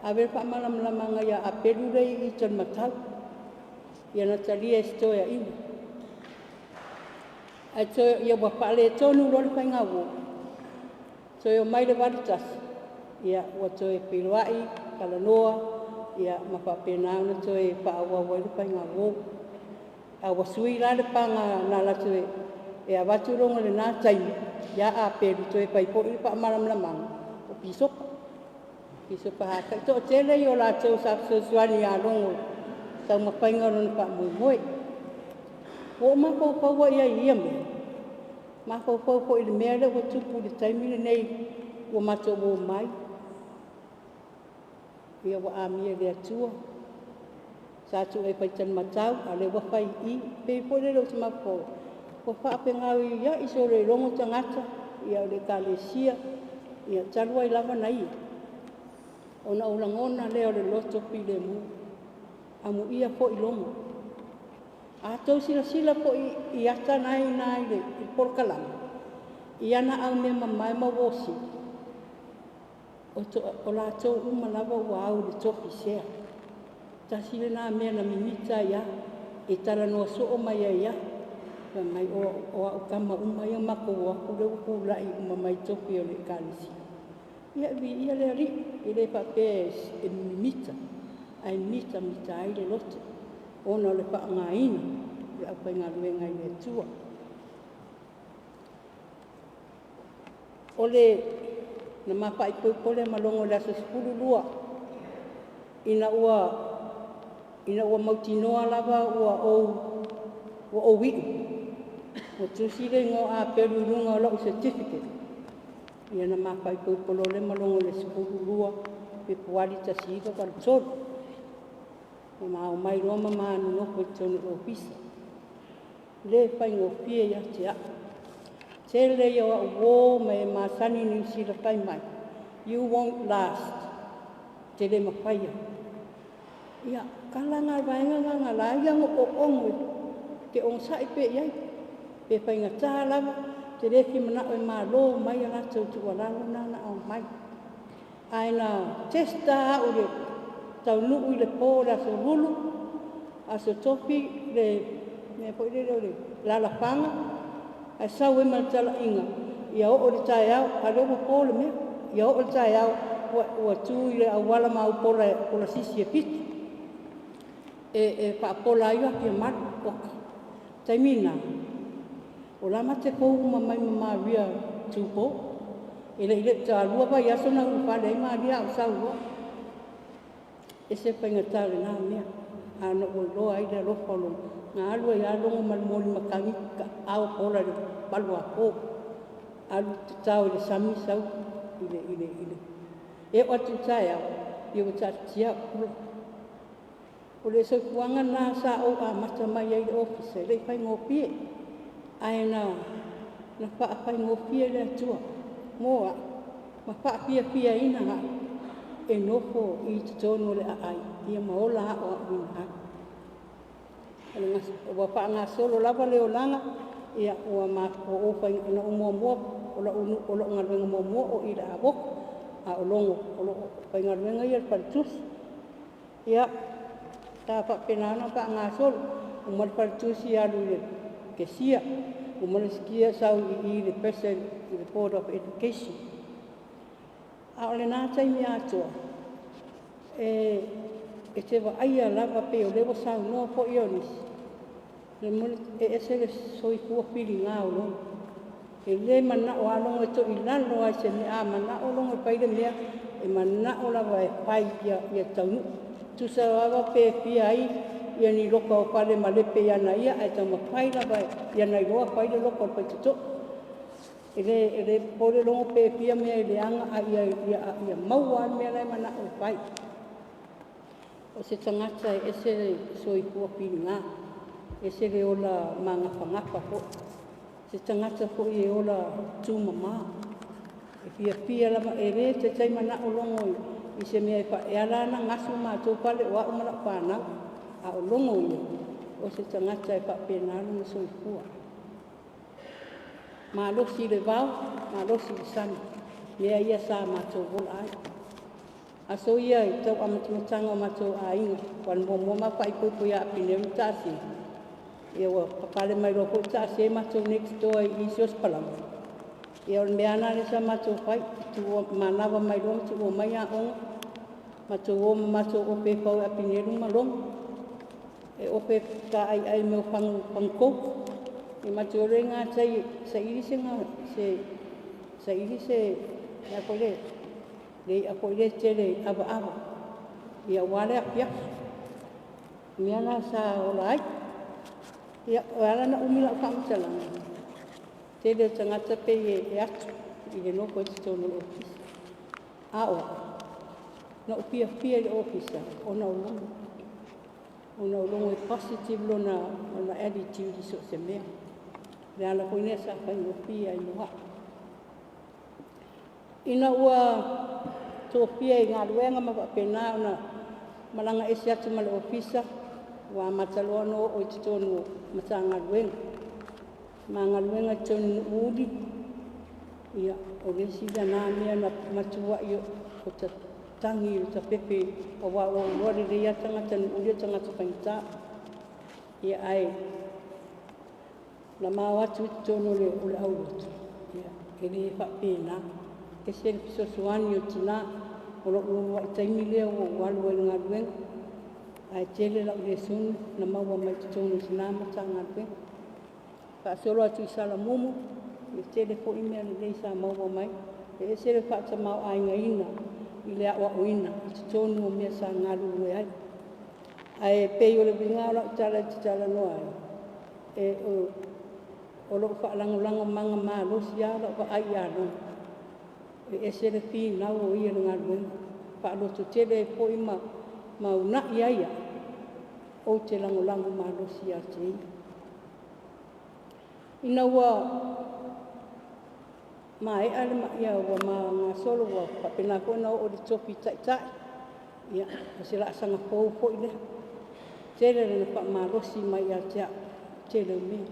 ave le faamalamalamaga ia Apelu lea i Tolematau. Ia na talia e se toeaina. Ae toe, ia ua faaletonu loa le faigauo, toe omai le 81, ia ua toe feiloai, talanoa, ia ma faapena ona toe faaauau ai le faigauo. A ua sui la le paga na alu atu e avatu Logo i lena taimi ia Apelu toe fai foi le faamalamalamaga, o Pisopa. Pisopa Haka'i. Toatele ia o latou sa fesoasoani ia Logo i le taumafaiga o lona faamoemoe. Ua ou mafaufau i ai i ia mea, mafaufau foi i le mea lea ua tupu i le taimi lenei ua matou omai, ia ua amia e le Atua, sa tuu e fai talimatau, a o lea ua fai i i. Pei foi lele ou te mafaufau, ua faafegaiuiai solo e Logo tagata, ia o le Ekalesia, ia talu ai lava na ia, ona ou lagona lea o le loto filemu, amuia foi Logo. A tou silasila foi i ata na e i ina i le polokalame, i ana aumeamamae ma uo sili, o latou uma lava ua au i le tofi sea. Tasi lena mea na mimita ai lava, e talanoa soo mai ai lava. Fai mai, o au tama uma ia matou o atu lea ua tulai uma mai i tofi o le Ekalesia. Ia viia le Alii, e le faapea e mimita, ae mitamita ai le loto, ona o le faaaogaina o le aufaigaluega i le Atua. O le na ma faaipoipo lea ma Logo i le aso 12, ina ua mautinoa lava ua ou iu, ua tusi le igoa o Apelu i luga o lou certificate, ia na ma faaipoipo loa lea ma Logo i le 12 Fepuari 1983. Na ma omai loa ma ma nonofo i totonu o le ofisa. Le faigofie ia te au. Tele ia o au uō ma e masani i Niu Sila fai mai, you won't last, te le mafaia. Ia, tala na vaega na na la ia ona oono te onosai pea i ai. Pe faigata lava, te le fia manao e malo mai a latou tuualalo na na aumai. Ae na testa au le taunuu i le po o le aso Lulu, aso Tofi le mea foi lele o le lalafaga, ae sau ai ma le talaiga, Ia oo i le taeao, a o lea ua po le mea. Ia oo i le taeao ua tu i le auala ma au pola, pola sisi e 7 e faapola ai Aliimalu. Oka, taimi na, o la ma te fou uma mai ma Maria Tupo. E le i talua vaiaso na ulufale ai Maria a ou sau loa. E ese le faigata o lena mea, a na ou iloa ai le alofa o Logo, na alu ai lava Logo ma le moli matagi, ao pola i le 8:00 apo, alu tatao i le sami sau i le. E oo atu i le taeao, ia ua taatitia au pola. O le soifuaga lena sa ou amata mai ai i le ofisa, e le i faigofie, ae na faafaigofie le Atua mo au ma faafiafiaina au e nofo i totonu o le aai ia ma ola aoaoina ai. Ua faagasolo lava le olaga, ia ua ou na ou muamua o lau galuega muamua o i i le Avoka, a o Logo o lo o faigaluega ia i le faletusi. Ia, sa faapena ona faagasolo, uma le faletusi alu i le kesia, uma le kesia sau i i le purser i le Board of Education. A o lena taimi atoa, e te vaaia lava pei o lea ua saunoa foi o nisi, e ese le soifua filiga o Logo. E le manao lava Logo e toilalo lava i se mea. A manao Logo e fai le mea, e manao lava e fai ia taunuu. Tusa lava pe fia ai ia ni loka o fale malepe ia na ia, ae taumafai lava ia na iloa fai le loka o le faitotoa. E le popole Logo pe fia mea e leaga, a ia maua lava le mea la e manao e fai. O se tagata e ese le soifua filiga, ese le ola magafagafa foi, se tagata foi e ola tumama, e fiafia lava. E le taitai manao Logo i se mea e ala ona gasu matou fale o au ma lau fanau, a o Logo ia, o se tagata e faapena lona soifua. Malosi i le vao, malosi i le sami, mea ia sa matou ola ai. Aso ia i tau amatamataga o matou aiga, ua muamua ma faaipoipo ia Apineru ma Taase, ia ua papale mai loa foi Taase matou next door i Siosipalaga. Ia o le mea lava lea sa matou fai, tuua manava mai loa ma tuua mai aoga, matou o ma matou ofe e fau e Apineru ma Logo. E ofe taaiai mea o fagu, fagu koko. E matou o i gatai saili se se saili se mea foi le le i'a foi le tele avaava ia aua le afiafi. Mea la sa ola ai. Ia, o ala na umi lau faamatalaga, tele o tagata pei e atu i le nofo i totonu o le ofisa. A o au, na ou fiafia i le ofisa ona o Logo. Ona o Logo e positive lona attitude i so o se mea. Le ala foi lea sa faigofie ai mo au. Ina ua tofia i galuega ma faapena ona malaga ese atu ma le ofisa, ua amata loa ona oo i totonu o Matagaluega. Ma galuega i totonu o Nuuuli, ia, o le isi lena mea na matuai o tagi le tapepe, aua ua ou iloa lelei lava tagata Nuuuli o tagata faigata. Ia, ae na ma o atu i totonu o le aulotu, ia, e le faapena. Ese le fesoasoani o tina o lou uluai taimi lea ua ou alu ai i le galuega, ae tele lau lesona na maua mai totonu o tina Matagaluega. Faasolo atu i Salamumu, e tele foi mea lelei sa maua mai. E ese le faatamāo'aigaina i le aoaoina i totonu o mea sa galulue ai. Ae pei o le uiga o lau tala e talanoa ai, e o lou faalagolagomaga malosi lava lau vaai ia Logo, e ese le finau o ia i le galuega, faalototele ai foi ma uunai ai au, ou te lagolago malosi ia te ia. Ina ua maea le ia ua gasolo ua faapena foi ona oo i le tofi taitai, ia, o se laasaga fou foi lea. Tele lona faamalosi mai ia te au, tele o mea.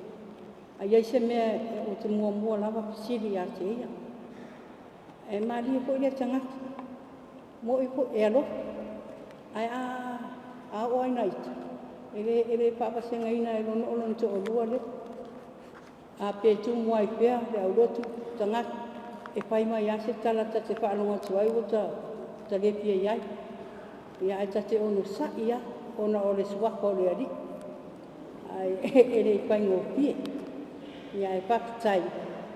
A i ai se mea ou te muamua lava fesili ia te ia. E malie foi lea tagata, mo'i foi, e alofa, ae a oo lava ina ita, e le faavasegaina e lona o lona toalua lea. A pe tumu ai pea le aulotu. tagata e fai mai lava se tala ta te faalogo atu ai ua ta le fia i ai. Ia ae ta te onosai lava ona o le suafa o le Alii, ae e le i faigofie. Ia ae faafetai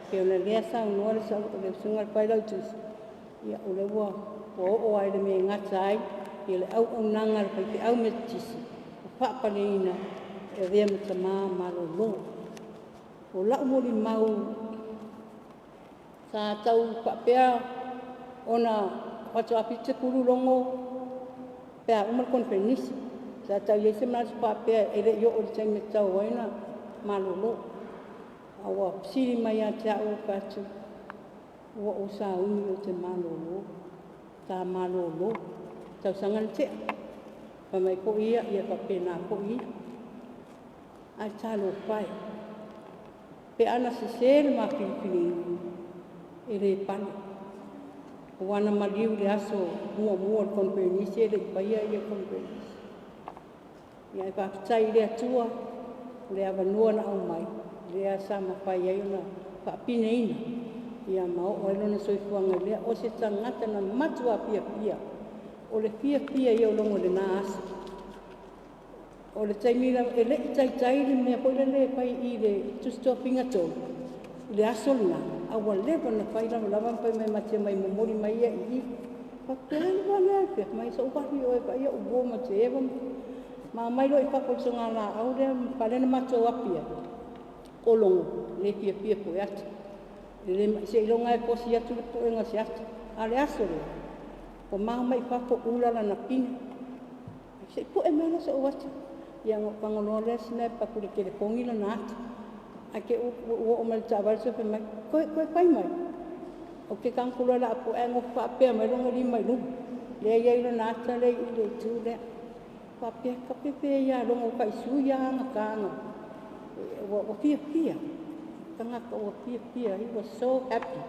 pei ona lea saunoa le Susuga i le Failautusi, ia o lea ua oo lava i le mea e gata ai le auaunaga a le faifeau Metotisi ua faapaleina e avea ma tama malolo. O lau molimau sa tau faapea ona faatoa 70 logo pe a uma le koneferenisi. Sa tau i ai se manatu faapea e le i oo i le taimi e tatau ai ona malolo. A ua fesili mai ia te au ou fai atu, ua ou sauni ou te malolo. Sa malolo tausaga na tea. Fai mai foi ia, ia faapena foi ia. Ae talofa e, pe ana sese le ma filifiliga, e le pale. Ua na maliu i le aso muamua o le koneferenisi e le i faia ia koneferenisi. Ia ae faafetai i le Atua le avanoa na aumai, lea sa mafai ai ona faapineina ia ma oo ai lona soifuaga i lea. O se tagata na matua fiafia, o le fiafia ia o Logo i lena aso. O le taimi e le i taitai le mea foi lele e fai i le Tusi Tofiga 3 i le aso lena, a ua leva ona fai lavalava ma fai mai ma te omai e momoli mai ia i i. Faapea ai lea, fai mai se i ou alu i o e vaai au uo ma te eva ma omai loa i fafo i le sogalaau lea ma fale na matou api ai, o Logo le fiafia e poe ata. Seiloga e fosi atu le puega o se ata. A o le aso lea, ua ma omai i fafo ula lana pine. Se i pue mai la so'u ata. Ia ona ou tago loa lea snap atu i le telefoni lana ata. Ae te i ua oo mai le taavale toe fai mai, toe fai mai. Ou te tago loa o le a pue ae nofo faapea mai lona lima i luma. Lea e i ai lona ata lea i le itu lea. Faapea, kape pe ia Logo ua tai sui lava ana ta ua fiafia. Tagata ua fiafia, he was so happy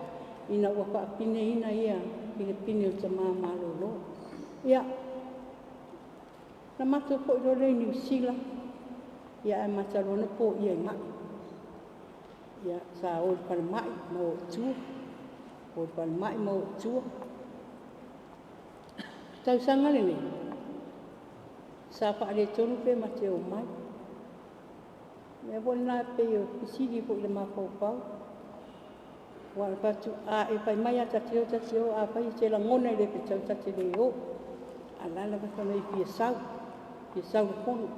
ina ua faapineina ia i le pine o tama malolo. Ia, na matou foi loa lea i Niu Sila, ia ae mata loa na poia i mai. Ia, sa o i le falemai ma o i tua, o i le falemai ma o i tua. Tausaga lenei, sa faaletonu pe ma te omai. Mea foi lena pei o fesili foi i le mafaufau. Ua fai atu, a e fai mai lava ta te o, ta te o. Afai e te lagona e le fetau, ta te le o. A o la e lava fai mai e fia sau, fia sau i le fono.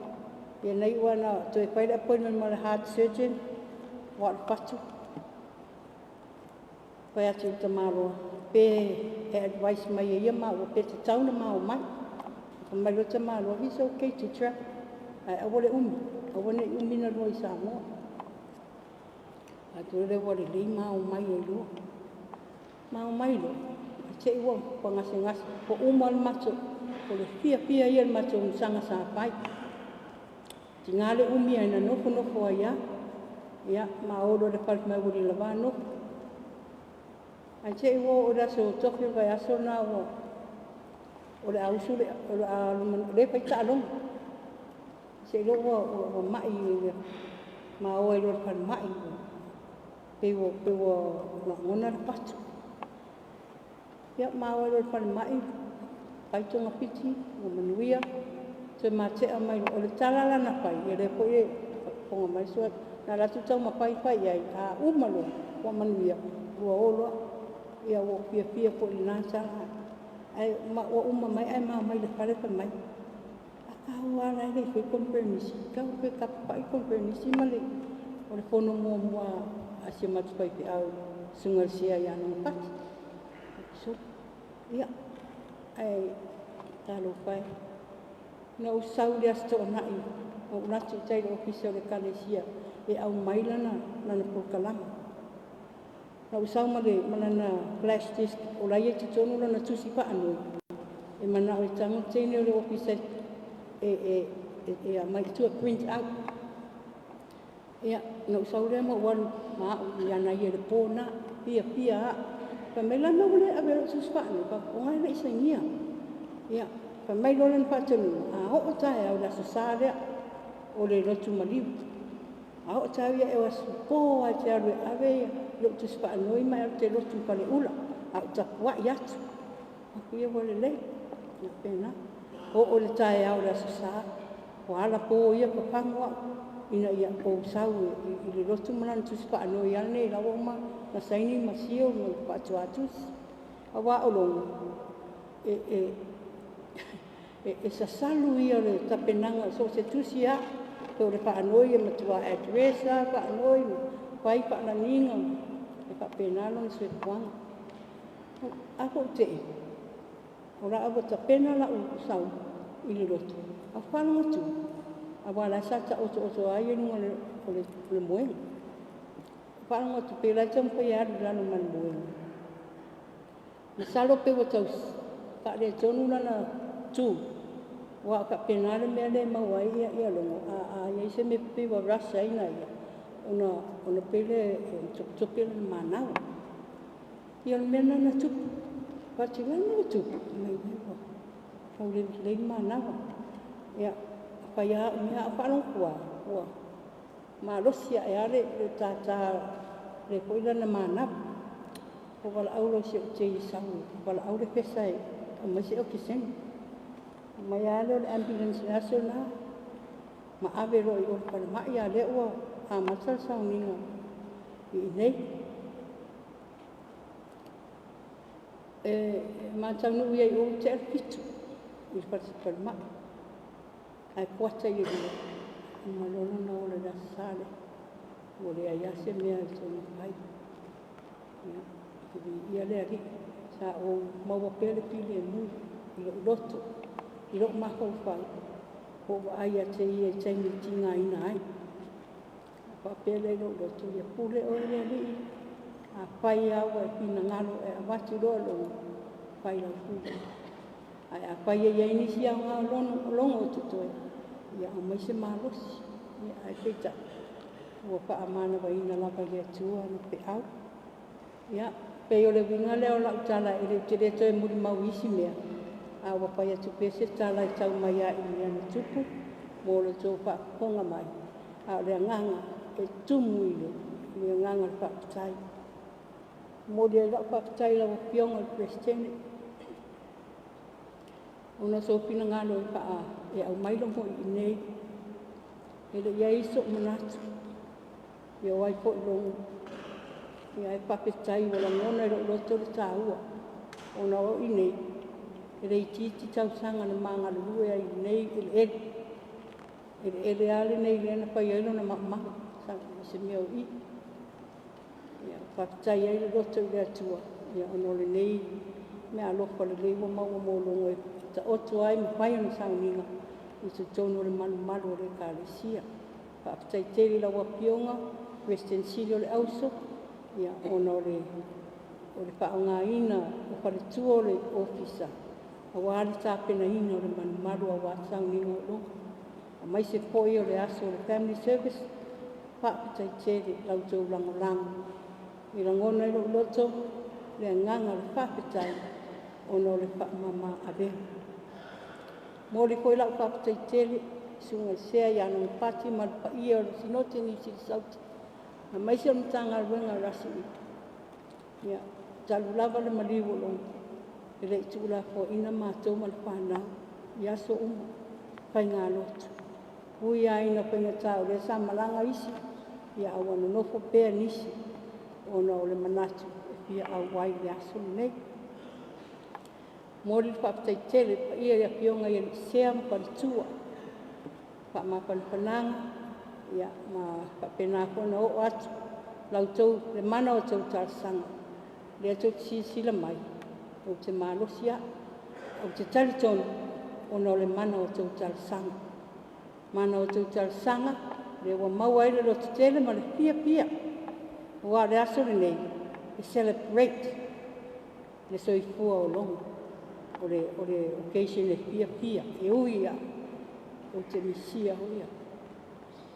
Ia na iu lava ina toe fai le appointment ma le heart surgeon, ua o le fatu. Fai atu i le tamaloa, pe e advice mai e ia maua, pe tatau ona ma omai. Fai mai loa le tamaloa, he's okay to travel. Ae aua le umi, aua ne i umi na lua i Samoa. Atu lea ua lelei ma omai ai loa. Ma omai loa, te i ua gasegase, ua uma le matou, o le fiafia ia le matou masaga sa fai. Tiga le umi ai na nofonofo ai lava. Ia, ma o loa i le fale mai ua le lava nofo. Ae te i ua oo i le aso tofi o le vaiaso lena ua o le a usu le o le a le fai taaloga. Seiloga ua mai ma o ai loa i le falemai pei ua lagona le fatu. Ia ma o ai loa i le falemai, fai togafiti, ua manuia, toe matea mai. O le tala la na fai, ia lea foi e faafofoga mai le na alu atu taumafai fai i ai, a uma loa ua manuia, ua o loa. Ia ua fiafia foi i lena tala. Ae ua uma mai ae ma omai i le fale fai mai, a taua la e le i fai koneferenisi, tau pe tapapai koneferenisi ma le o le fono muamua a si o matou faifeau susuga i le Sea ia Logopati. So, ia, ae talofa e. Na ou sau i le Aso Toonai, ou alu atu i tai i le ofisa o le Ekalesia e aumai lana polokalame. Na ou sau ma lana flash disk o la e i ai totonu lana tusi faanoi, e manao e tago le teine o le ofisa e aumai i tua, print out. Ia, na ou sau lea ma ou alu ma au ia na ia i le po na, fiafia au. Fai mai la mea ua le ave i lau tusi faanoi, o ngai le i sainia. Ia, fai mai loa lana faatonuga, a oo taeao i le aso Sa lea, o le lotu maliu. A oo taeao ia e o aso po lava e te alu e ave Lou tusi faanoi ma e alu e te lotu i Faleula, a o tapuai atu. Aku ia ua lelei, faapena. Oo i le taeao o le Aso Sa, ua alapo ia papago au ina ia ou sau i le lotu ma lana tusi faanoi lava lenei la ua uma ona saini ma seal ma le faatua-tusi. Aua o Logo, e sasalu ia o le tapenaga, so o se tusi lava, po o le faanoi e matua address lava faanoi ma fai faalaniga, e faapena lona soifuaga. A foi te i o la ua tapena la'u sau i le lotu, ae ou faalogo atu, aua o la e sa taotooto lava ia i luga o le moega. Faalogo atu pei o la e taumafai e alu i lalo ma le moega. Masalo pei ua tau faaletonu lana tu, aua e faapena le mea lea e maua ai Logo, a i ai se mea pei ua rush ai ia, ona pei lea e topetope lona manava. Ia o le mea lena na tupu. Ou fai atu, o le a le mea ua tupu? Fai mai, ua tau le lelei le manava. Ia, fai lava au mea ae ou faalogo atu lava ua malosi ae lava le tata o foi lana manava. Ou valaau loa i si ou tei e sau e valaau le pesa e aumai se okesene. Aumai lava lea o le ambulance i le aso lena ma ave loa i o i le falemai, a o lea ua amata le sauniga i inei. E ma taunuu i ai i o ua tea le 7 i le falemai, ae kuata i le 2 uma loa lona ola i le Aso Sa lea. Ua leai lava se mea e toe mafai. Ia, viia le Alii, sa ou maua pea le filemu i lou loto, i lou mafaufau, ua ou vaai ia te Ia i taimi e tigaina ai. Ona faapea lea i lou loto, ia pule oe le Alii, afai lava ua e finagalo e avatu loa Logo, fai lau pule. Ae afai e i ai nisi aoga o Logo o totoe, ia aumai se malosi. Ia, ae peitai, ua faamanavaina lava e le Atua ana feau. Ia, pei o le uiga lea o lau tala, ou te le toe molimau i isi mea, a ua fai atu pea se tala e tau mai lava i mea na tupu mo le tou faafofoga mai, a o le agaga e tumu i le agaga o le faafetai. E momoli ai lau faafetai i lau Afioga i le Peresetene, ona o sou finagalo e aumai Logo i inei. E le i i ai sou manatu, ia o ai foi Logo, ae faafetai ua lagona i lou loto le taua, ona o i inei, e le itiiti tausaga na ma galulue ai i lenei eleele. Eleele lava lenei lea na fai ai lona maumaga, se mea o i. Ia, faafetai ai le loto i le Atua, ia, ona o lenei meaalofa lelei ua maua mo Logo e taoto ai ma fai ona sauniga i totonu o le malumalu o le Ekalesia. Faafetai tele i lau Afioga, Peresetene Sili o le Auso, ia, ona o le faaaogaina o faletua o le ofisa aua le tapenaina o le malumalu aua sauniga o Logo. Aemaise foi o le aso o le family service, faafetai tele i la outou lagolago. I lagona i lou loto le agaga o le faafetai ona o le faamama avega. Momoli foi lau faafetai tele i susuga i le Sea ia Logopati ma le paia o le Sinote Niu Sili Sauti, aemaise o le Matagaluega a Russell, ia, talu lava le maliu o Logo, e le i tuulafoaiina matou ma le fanau i aso uma faigalotu. Ui lava ina faigata o lea sa malaga isi, ia a ua nonofo pea nisi ona o le manatu e fia auai i le aso lenei. Momoli le faafetai tele i le paia i afioga i alii sea ma faletua, faamafanafanaga, ia, ma faapena foi ona oo atu la outou, le mana o a outou talosaga, lea tou te silasila mai, ou te malosi au, ou te talitonu ona o le mana o a outou talosaga. Mana o a outou talosaga, lea ua maua ai le lototele ma le fiafia, aua o le aso lenei, e celebrate le soifua o Logo. O le occasion e fiafia, e ui lava ou te misia ia,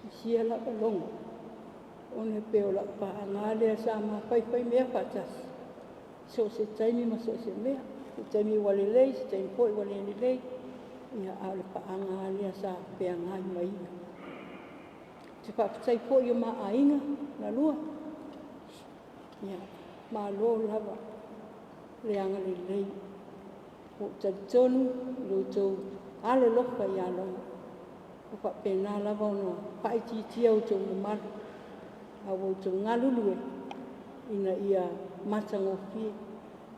misia lava Logo, ona e pei o lau paaga lea sa ma faifai mea faatasi, so o se taimi ma so o se mea, se taimi ua lelei, se taimi foi ua le lelei, ia, a o le paaga lava lea sa feagai ma ia. Ou te faafetai foi i o ma aiga la lua, Ia, malo lava le agalelei. Ua ou talitonu i lo outou alolofa ia Logo, ua faapena lava ona faaitiitia outou mamalu, a ua outou galulue ina ia matagofie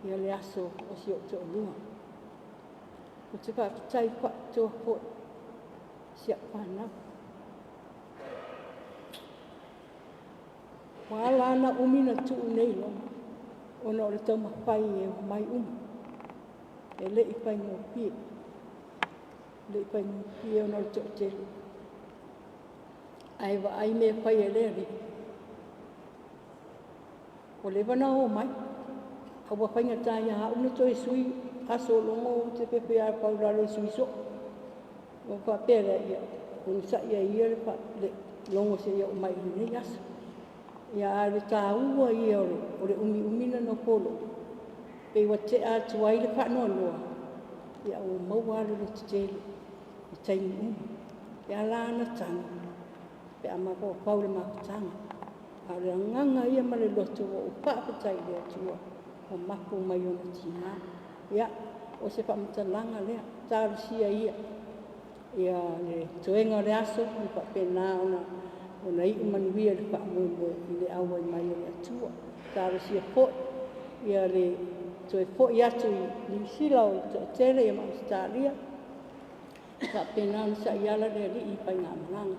ia le aso o si ou toalua. Ou te faafetai faapitoa foi i si au fanau. Ua ala ona umi ona tuu nei Logo, ona o le taumafai e omai uma. E le i faigofie, e le i faigofie ona o le toatele. Ae vaai mea e fai e le Alii, ua leva ona omai, a ua faigata ia au ona toe sui aso o Logo ou te fefe lava e fau i lalo e sui soo. Ona ou faapea lea, ia onosai ai ia le Logo seia oo mai i lenei aso. Ia, a o le taua ia o le umiumi ona nofo o Logo, pei ua tea atu ai le faanoanoa, ia ua maua lava le lototele i taimi uma. E ala ona tagi pe a mafaufau i le mafutaga, a o le agaga ia ma le loto ua ou faafetai i le Atua ua mapu mai ona tina. Ia, o se faamatalaga lea, talosia ia ia le toega o le aso ia faapena ona iu manuia i le faamoemoe i le auai mai o le Atua. Talosia foi ia le toe foi atu i Niu Sila o le toatele ma Ausetalia, faapena ona saiala le Alii i faigamalaga.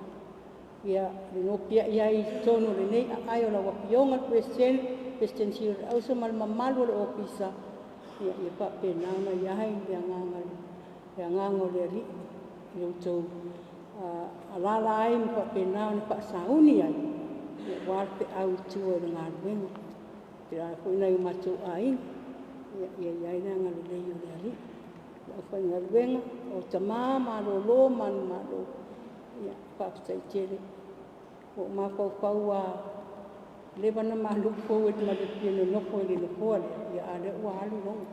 Ia le nopiai ai i totonu o lenei aai o lau Afioga i le Peresetene, Peresetene Sili o le Auso ma le mamalu o le Ofisa, ia faapena ona i ai le agaga o le Alii i lo outou alaala ai ma faapena ona faasauni ai aua le feau i tua i le galuega. E faapena foi nai o matou aiga, ia i ai le agalelei o le Alii. Le aufaigaluega, o tama malolo manumalo, ia faafetai tele. Ua ou mafaufau lava, ua leva ona ma look forward ma le fia nonofo i le nofoa lea, a o lea ua alu Logo.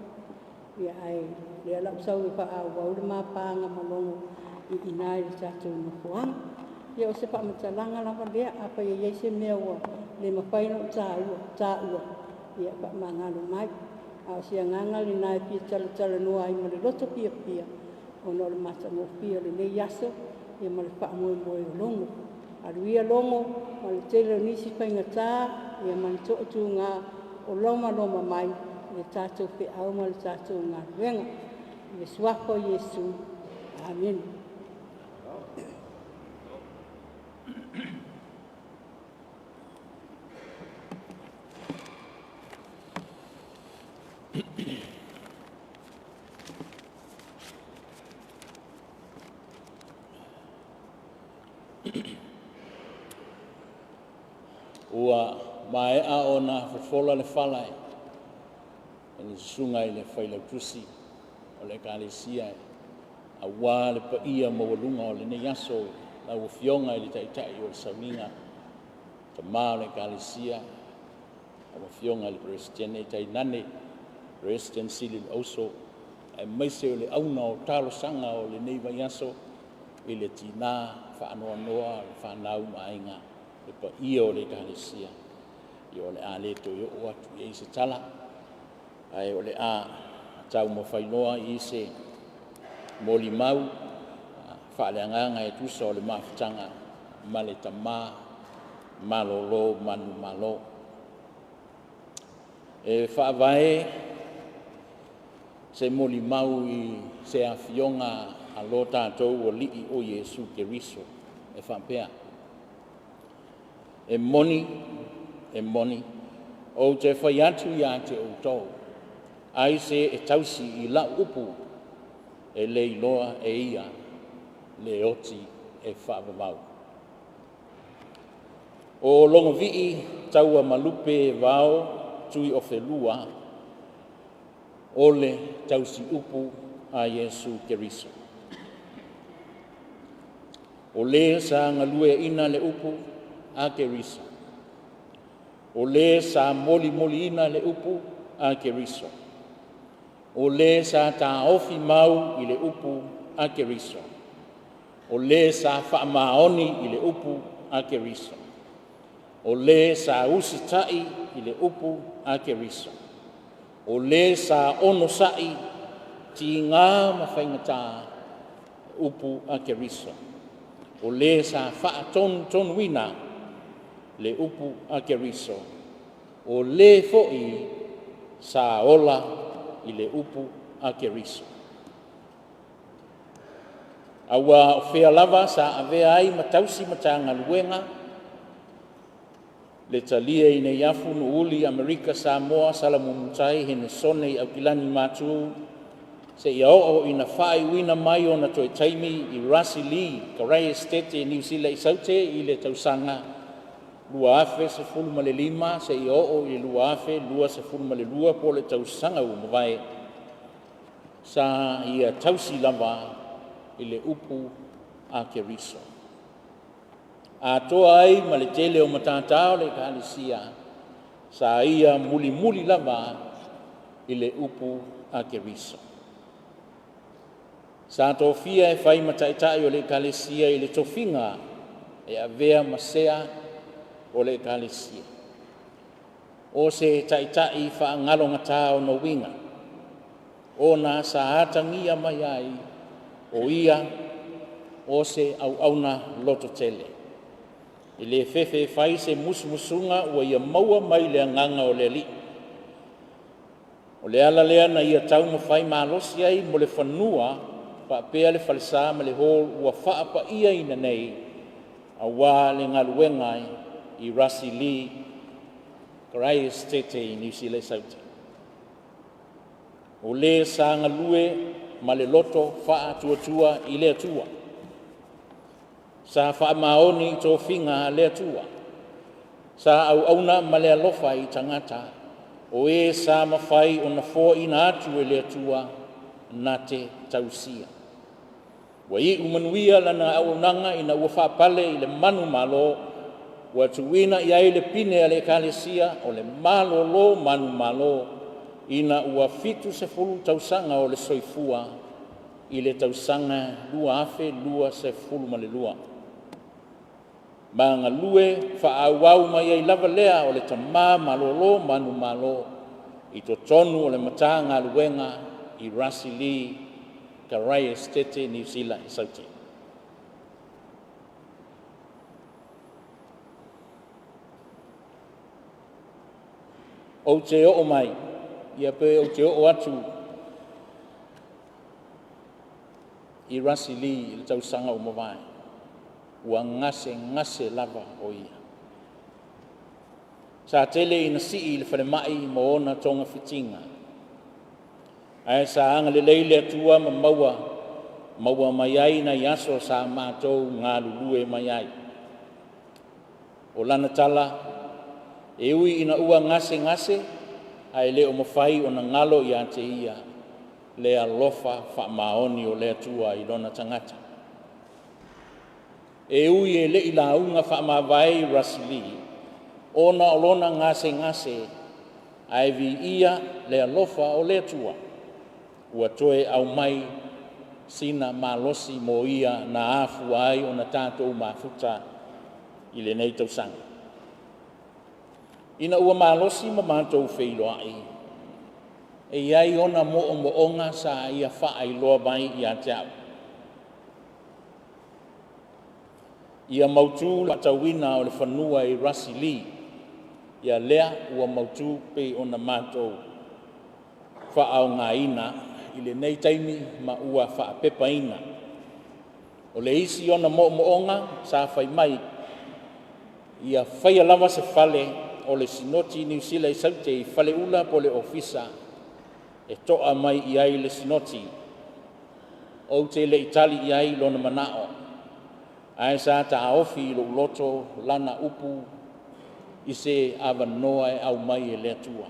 Ae o lea o le a ou sau e faaauau le ma paga ma Logo i ina i le tatou nofoaga. Ia o se faamatalaga lava lea, afai e i ai se mea ua le mafai ona ou taua, ia faamagalo mai. A o se agaga lena e fia talatalanoa ai ma le loto fiafia ona o le matagofie o lenei aso ma le faamoemoe o Logo. Alu ia Logo ma le tele o nisi faigata ma le toatuga o lomaloma mai i le tatou feau ma le tatou galuega. I le Suafa o Iesu, Amene. Ua maea ona fofola le fala e le susuga i le Failautusi o le Ekalesia aua le paia maualuga o lenei aso i lau Afioga i le Taitai o le Sauniga, tama o le Ekalesia, lau Afioga i le Peresetene, tainane Peresetene Sili le Auso, aemaise o le auga o talosaga o lenei vaiaso i le tina faanoanoa, le fanau ma aiga, le paia o le Ekalesia. Ia o le a le toe oo atu i ai se tala, ae o le a taumafai loa i se molimau faaleagaga e tusa o le mafutaga ma le tama malolo manumalo. E faavae se molimau i se Afioga a lo tatou Alii o Iesu Keriso e faapea; e moni, e moni, ou te fai atu ia te outou, ai se e tausi i lau upu, e le iloa e ia le oti e faavavau. O Logovii Taua malupe Vao Tuiofelua o le tausiupu a Iesu Keriso. O le sa galueaina le upu a Keriso, o le sa molimoliina le upu a Keriso, o le sa taofi mau i le upu a Keriso, o le sa faamaoni i le upu a Keriso. O le sa usita'i i le upu a Keriso, o le sa onosa'i tiga ma faigata upu a Keriso, o le sa faatonutonuina le upu a Keriso, o le foi sa ola i le upu a Keriso. Aua o fea lava sa avea ai ma tausi Matagaluega le talia i Neiafu, Nuuuli, Amerika Samoa, Salamumu-tai, Henesone i Aukilani Matu seia oo ina faaiuina mai ona toe taimi i Rasili, Karae Esetete Niu Sila i Saute i le tausaga 2015 seia oo i le 2022 po o le tausaga ua mavae, sa ia tausi lava i le upu a Keriso, atoa ai ma le tele o matata o le Ekalesia, sa ia mulimuli lava i le upu a Keriso. Sa tofia e fai ma Taitai o le Ekalesia i le tofiga e avea ma sea o le Ekalesia. O se Taitai faagalogata ona uiga, ona sa atagia mai ai o ia o se auauna lototele, e le fefe e fai se musumusuga ua ia maua mai le Agaga o le Alii. O le ala lea na ia taumafai malosi ai mo le fanua faapea le falesa ma le hall ua faapaiaina nei aua le galuega i Russia Lee Karae Esetete i Niu Sila i Saute. O le sa galue ma le loto faatuatua i le Atua, sa faamaoni i tofiga a le Atua, sa auauna ma le alofa i tagata, o e sa mafai ona foaina atu e le Atua na te tausia. Ua iu manuia lana auaunaga ina ua faapale i le manumalo ua tuuina i ai le pine a le Ekalesia o le malolo manumalo ina ua 70 tausaga o le soifua i le tausaga 2022, ma galue faaauau mai ai lava lea o le tama malolo manumalo i totonu o le Matagaluega i Russia Lee Karae Esetete Niu Sila i Saute. Ou te oo mai ia pe ou te oo atu i Russia Lee i le tausaga ua mavae, ua gasegase lava o ia. Sa tele ina sii i le falemai mo ona togafitiga, ae sa agalelei le Atua ma maua maua mai ai nai aso sa matou galulue mai ai. O lana tala, e ui ina ua gasegase, ae le o mafai ona galo ia te ia le alofa faamaoni o le Atua i lona tagata. E ui e le i lauga faamavae Russi Lee ona o lona gasegase, ae viia le alofa o le Atua ua toe aumai sina malosi mo ia na afua ai ona tatou mafuta i lenei tausaga. Ina ua malosi ma matou feiloai, e i ai ona moomooga sa ia faailoa mai ia te au, ia mautu le faatauina o le fanua i Russia Lee, ia lea ua mautu pei ona matou faaaogaina i lenei taimi ma ua faapepaina. O le isi ona moomooga sa fai mai, ia faia lava se fale o le Sinoti Niu Sila i Saute i Faleula po o le Ofisa e to'a mai i ai le Sinoti. Ou te le i tali i ai i lona manao, ae sa taofi i lou loto lana upu i se avanoa e aumai e le Atua.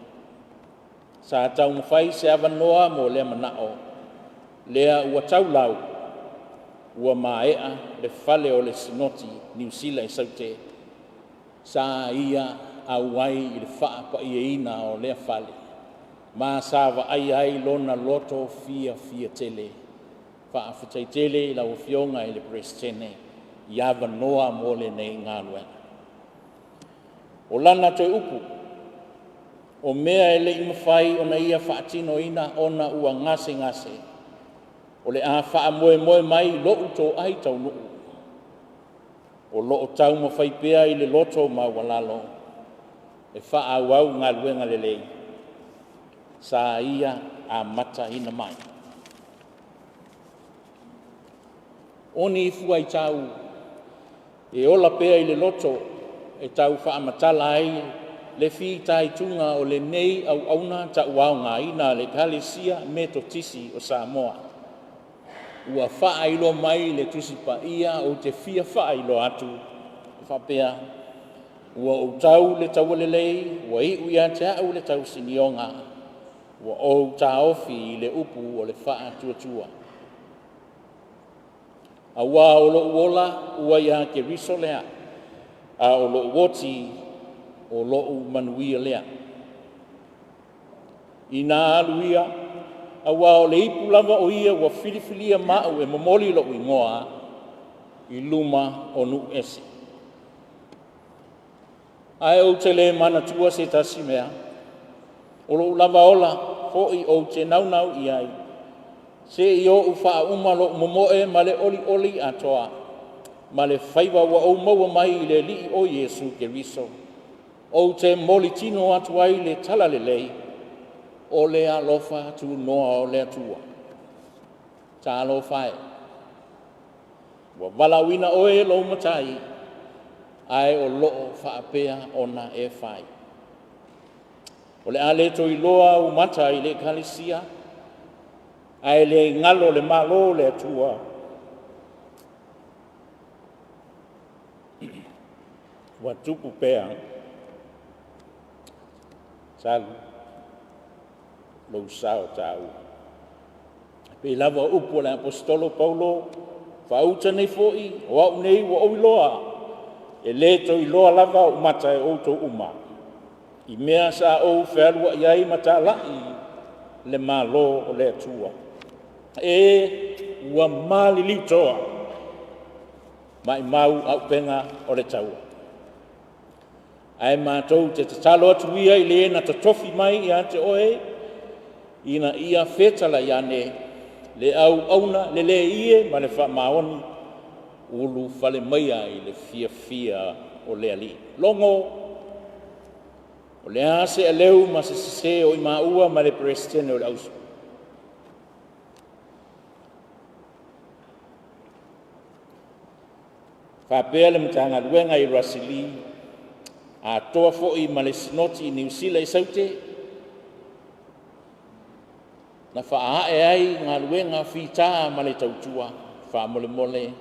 Sa taumafai se avanoa mo lea manao, lea ua taulau ua maea le fale o le Sinoti Niu Sila i Saute. Sa ia auai i le faapaiaina o lea fale ma sa vaaia ai lona loto fiafia tele. Faafetai tele i lau Afioga i le Peresetene i avanoa mo lenei galuega. O lana toe upu, o mea e le i mafai ona ia faatinoina ona ua gasegase, o le a faamoemoe mai i lou toai taunuu, o lo o taumafai pea i le loto maualalo e faaauau galuega lelei sa ia amataina mai. O ni fuaitau e ola pea i le loto e tau faamatala ai le fitaituga o lenei auauna tauaogaina a le Ekalesia Metotisi o Samoa, ua faailoa mai le Tusi Paia ou te fia faailoa atu e faapea, “Ua ou tau le taua lelei, ua iu ia te au le tausinioga, ua ou taofi i le upu o le faatuatua.” Aua o lou ola ua ia Keriso lea, a o lou oti o lou manuia lea. Ina alu ia, aua o le ipu lava o ia ua filifilia ma au e momoli lou igoa i luma o nuu ese. Ae ou te le manatua se tasi mea, o lou lava ola foi ou te naunau i ai, seia ou faauma lou momoe ma le olioli atoa ma le faiva ua ou maua mai i le Alii o Iesu Keriso, ou te molitino atu ai le talalelei o le alofa tunoa o le Atua. Talofa e, ua valaauina oe e lou matai, ae o lo o faapea ona e fai. O le a le toe iloa ou mata i le ekalesia, ae le galo le Malo o le Atua ua tupu pea talu lou sao taua. E pei lava o upu a le Aposetolo o Paulo, “Faauta nei foi, o au nei ua ou iloa, e le toe iloa lava ou mata e outou uma, i mea sa ou fealuai ai ma talai le Malo o le Atua.” E ua maliliu toa, maumau auupega o le taua. Ae matou te tatalo atu ia i le na totofi mai ia te oe ina ia fetalai ane le auauna lelei e ma le faamaoni, ulufale maia i le fiafia o le Alii. Logo, o le a se aleu ma se sese o i maua ma le Peresetene o le Auuso? Faapea le Matagaluega i Russia atoa foi ma le Sinoti i Niu Sila i Saute, na faaae ai galuega fita ma le tautua, faamolemole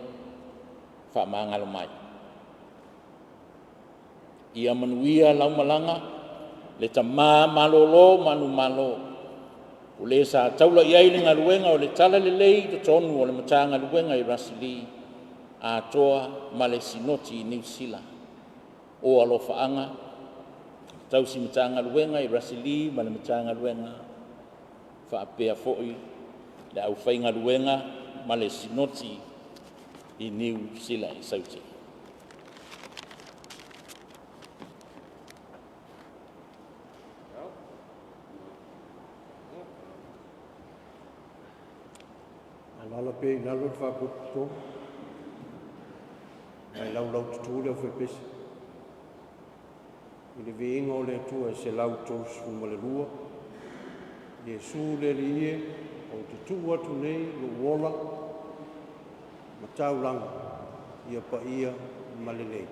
faamagalo mai. Ia manuia lau malaga le tama malolo manumalo, o le sa taula i ai le galuega o le Talalelei i totonu o le Matagaluega i Russia atoa ma le Sinoti i Niu Sila. O alofaaga tausi Matagaluega i Russia ma le Matagaluega faapea foi le aufaigaluega ma le Sinoti i Niu Sila i Saute. Alaala pea i lalo le faapotopotoga ae laulaututu le aufaipese. I le viiga o le Atua e 132, Iesu le Alii e, ou te tuu atu nei lou ola ma taulaga, ia paia ma lelei.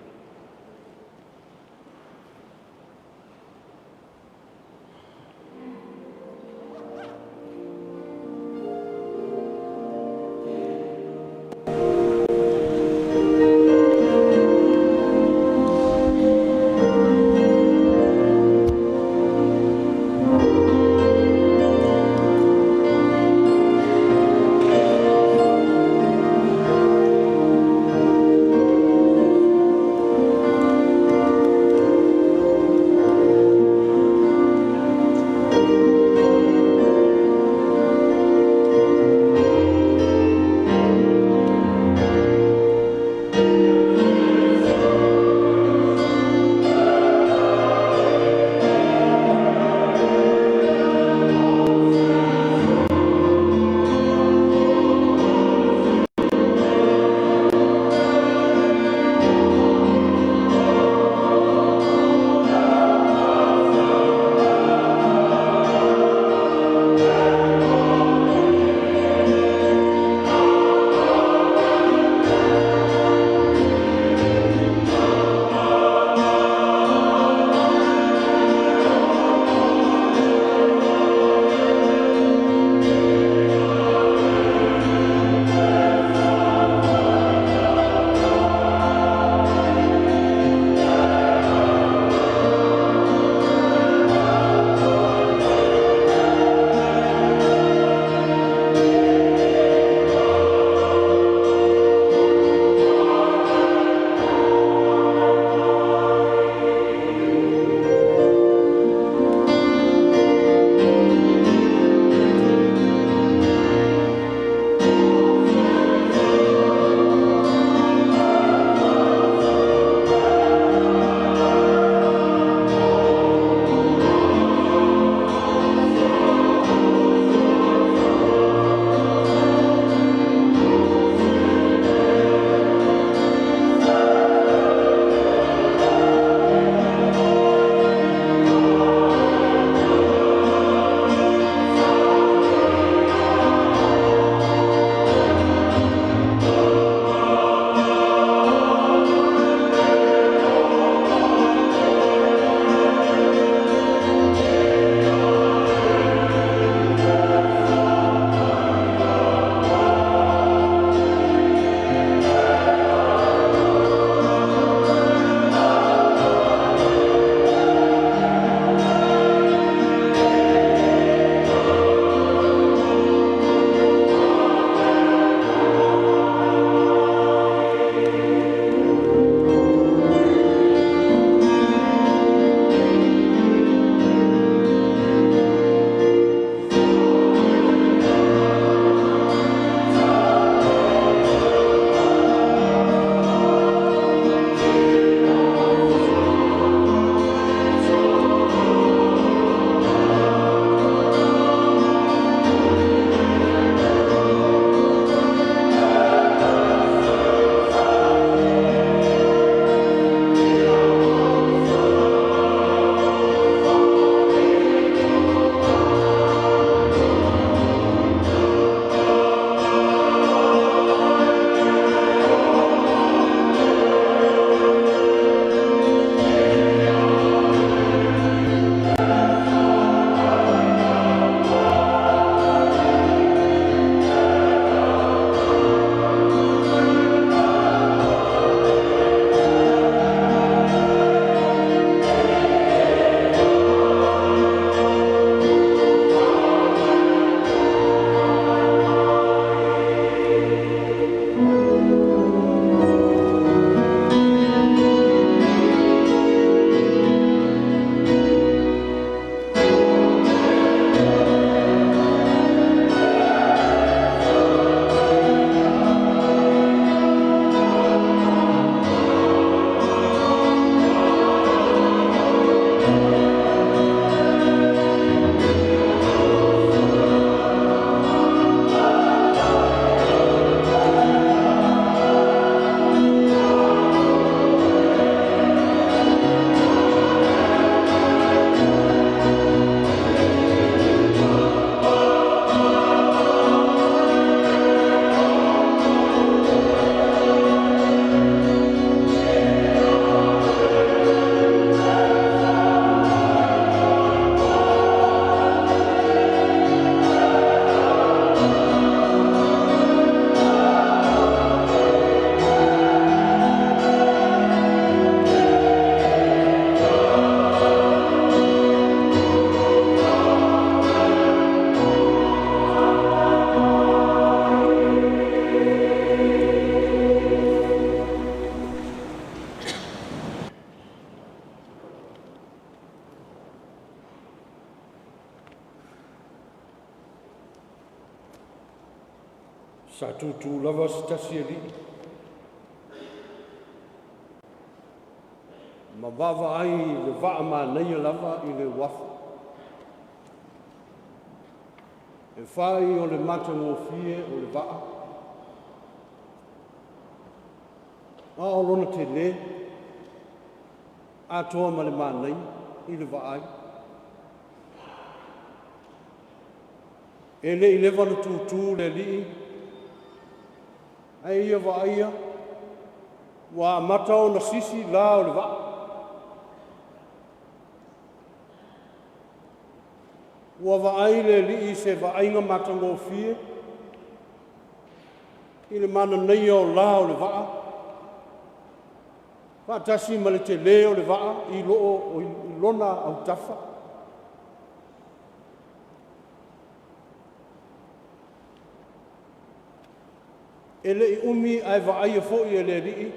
Sa tūtū lava se tasi alii ma vaavaai i le vaa manaia lava i le uafu. E fai o le matagofie o le vaa, a o lona telē atoa ma le manaia i le vaai. E le i leva ona tutū le alii, ae ia vaaia ua amata ona sisi la o le vaa. Ua vaai le alii i se vaaiga matagofie i le mananaia o la o le vaa, faatasi ma le telē o le vaa i lona autafa. E le i umi ae vaaia foi e le alii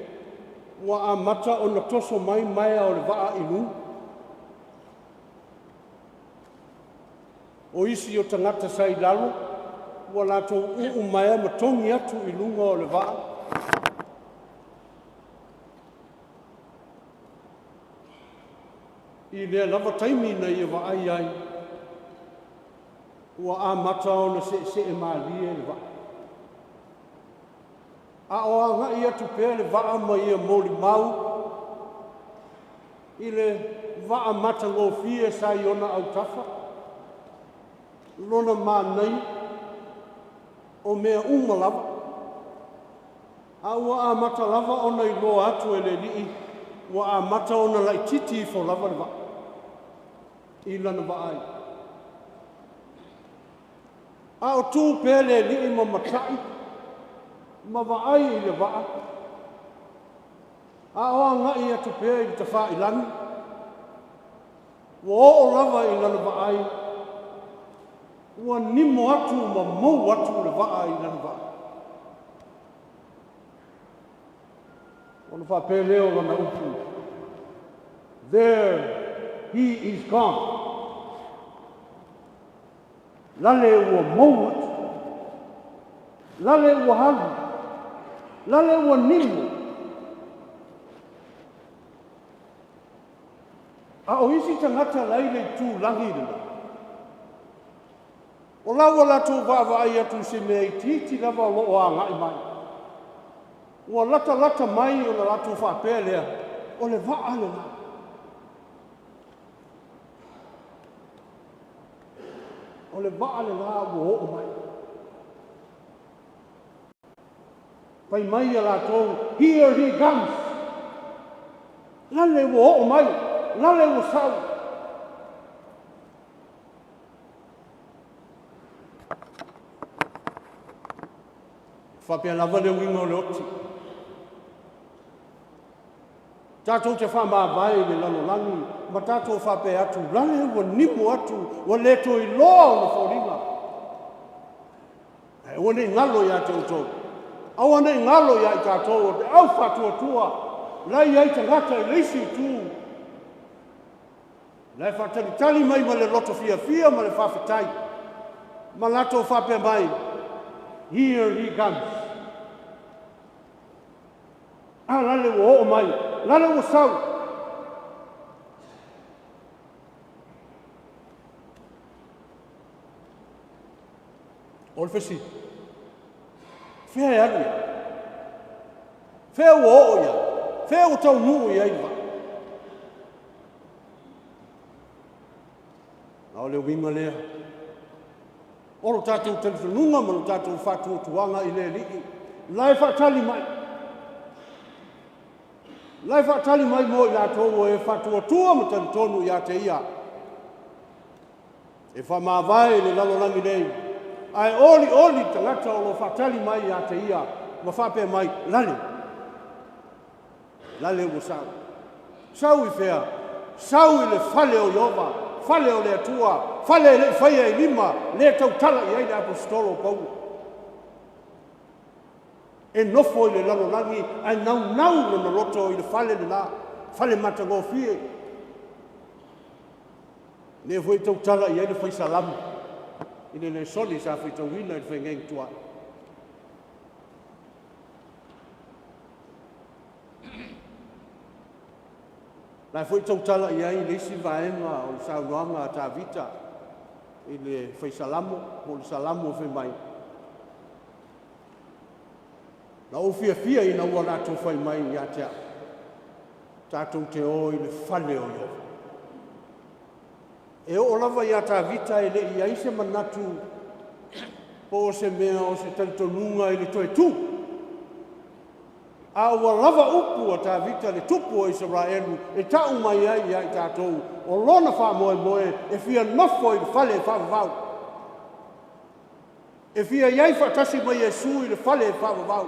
ua amata ona toso mai maea o le vaa i luga. O isi o tagata sa i lalo ua latou uu maea ma togi atu i luga o le vaa. I lea lava taimi na ia vaai ai, ua amata ona seesee malie le vaa. A o agai atu pea le vaa ma ia molimau i le vaa matagofie sa i ona autafa, lona manaia o mea uma lava. A ua amata lava ona iloa atu e le alii, ua amata ona laitiiti ifo lava le vaa i lana vaai. A o tu pea le alii ma matai ma vaai i le vaa, a o agai atu pea i le tafailagi, ua oo lava i lana vaai, ua nimo atu ma mou atu le vaa i lana vaai. Ona faapea lea o lana upu, "There he is gone." Lale ua mou atu, lale ua alu, lale ua nimo. A o isi tagata la i le itulagi lena, o la ua latou vaavaai atu i se mea itiiti lava o lo o agai mai. Ua latalata mai ona latou faapea lea, o le vaa lena. O le vaa lena ua oo mai. Fai mai ia latou, "Here he comes." Lale ua oo mai, lale ua sau. Faapea lava le uiga o le oti. Tatou te faamavae i le lalolagi ma tatou faapea atu, lale ua nimo atu, ua le toe iloa ona foliga. Ae aua ne i galo ia te outou. Aua ne i galo ia i tatou o le au faatuatua, la i ai tagata i le isi itu. La e faatalitali mai ma le loto fiafia ma le faafetai. Ma latou faapea mai, "Here he comes." A lale ua oo mai, lale ua sau. O le fesili, fea e alu i ai? Fea ua oo i ai? Fea ua taunuu i ai le vaa? A o le uiga lea, o lo tatou talitonuga ma lo tatou faatuatuaga i le Alii, la e faatali mai. La e faatali mai mo i latou e faatuatua ma talitonu ia te ia. E faamavae i le lalolagi nei, ae oli oli tagata o lo faatali mai ia te ia, ma faapea mai, lale, lale ua sau. Sau i fea? Sau i le fale o Ieova, fale o le Atua, fale e le i faia i lima, le tautala i ai le aposetolo o Paulo. E nofo i le lalolagi ae naunau lona loto i le fale lena, fale matagofie. Lea foi tautala i ai le fai salamo i le lesoni sa faitauina i le faigaiga tuai. La foi tautala i ai le isi vaega o le saunoaga a Tavita i le fai Salamo, po o le Salamo fai mai, na ou fiafia ina ua latou fai mai ia te au, tatou te o i le fale o Ieova. E oo lava ia Tavita e le i ai se manatu po o se mea o se talitonuga i le toe tu. A ua lava upu a Tavita le tupu o Isaraelu e ta'u mai ai ia i tatou o lona faamoemoe e fia nofo i le fale faavavau. E fia i ai faatasi ma Iesu i le fale faavavau.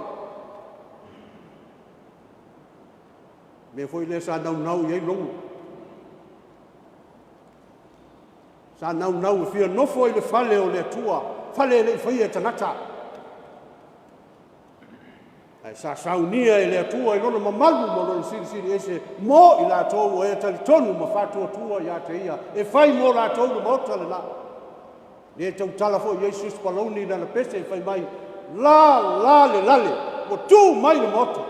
Mea foi lea sa naunau i ai Logo. Sa naunau e fia nofo i le fale o le Atua, fale e le i faia e tagata. Ae sa saunia e le Atua i lona mamalu ma lona silisili ese mo i latou o e talitonu ma faatuatua ia te ia, e fai mo latou le maota lena. Le tautala foi i ai Susi Paloni i lana pese fai mai, la la le lale, ua tu mai le maota.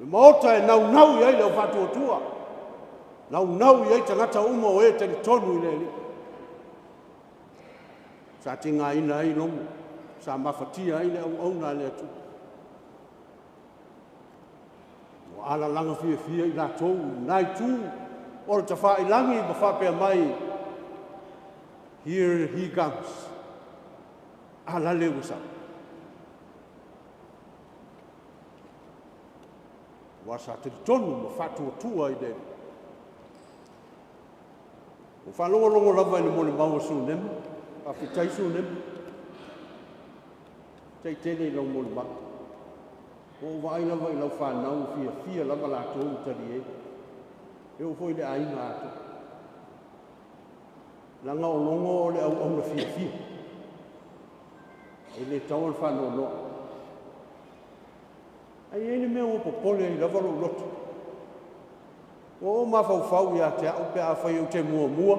Le maota e naunau i ai le au faatuatua, naunau i ai tagata uma o e talitonu i le Alii. Sa tigaina ai Logo, sa mafatia ai le auauna a le Atua. Ua alalaga fiafia i latou i lena itu o le tafailagi ma faapea mai, here he comes. Alale ua sau. Ua sa talitonu ma faatuatua i le Alii. Ua faalogologo lava i le molimau a Sunema, faafetai Sunema, faafetai tele i lau molimau. Ua ou vaai lava i lau fanau fiafia lava latou i talie. E oo foi i le aiga atoa. Leaga o Logo o le auauna fiafia. E le tatau ona faanoanoa. Ae i ai le mea ua popole ai lava lou loto. Ua ou mafaufau ia te au pe afai ou te muamua,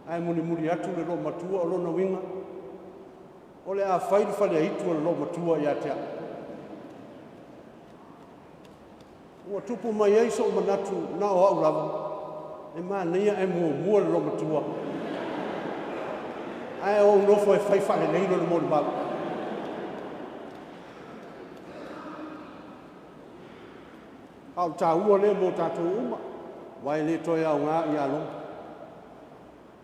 ae mulimuli atu le loomatua, o lona uiga, o le a fai le faleaitu o le loomatua ia te au. Ua tupu mai ai sou manatu na o au lava, e manaia ae muamua le loomatua. Ae ou nofo e fai faalelei lona molimau. A o le tāua lea mo tatou uma, aua e le toe aoga ia Logo.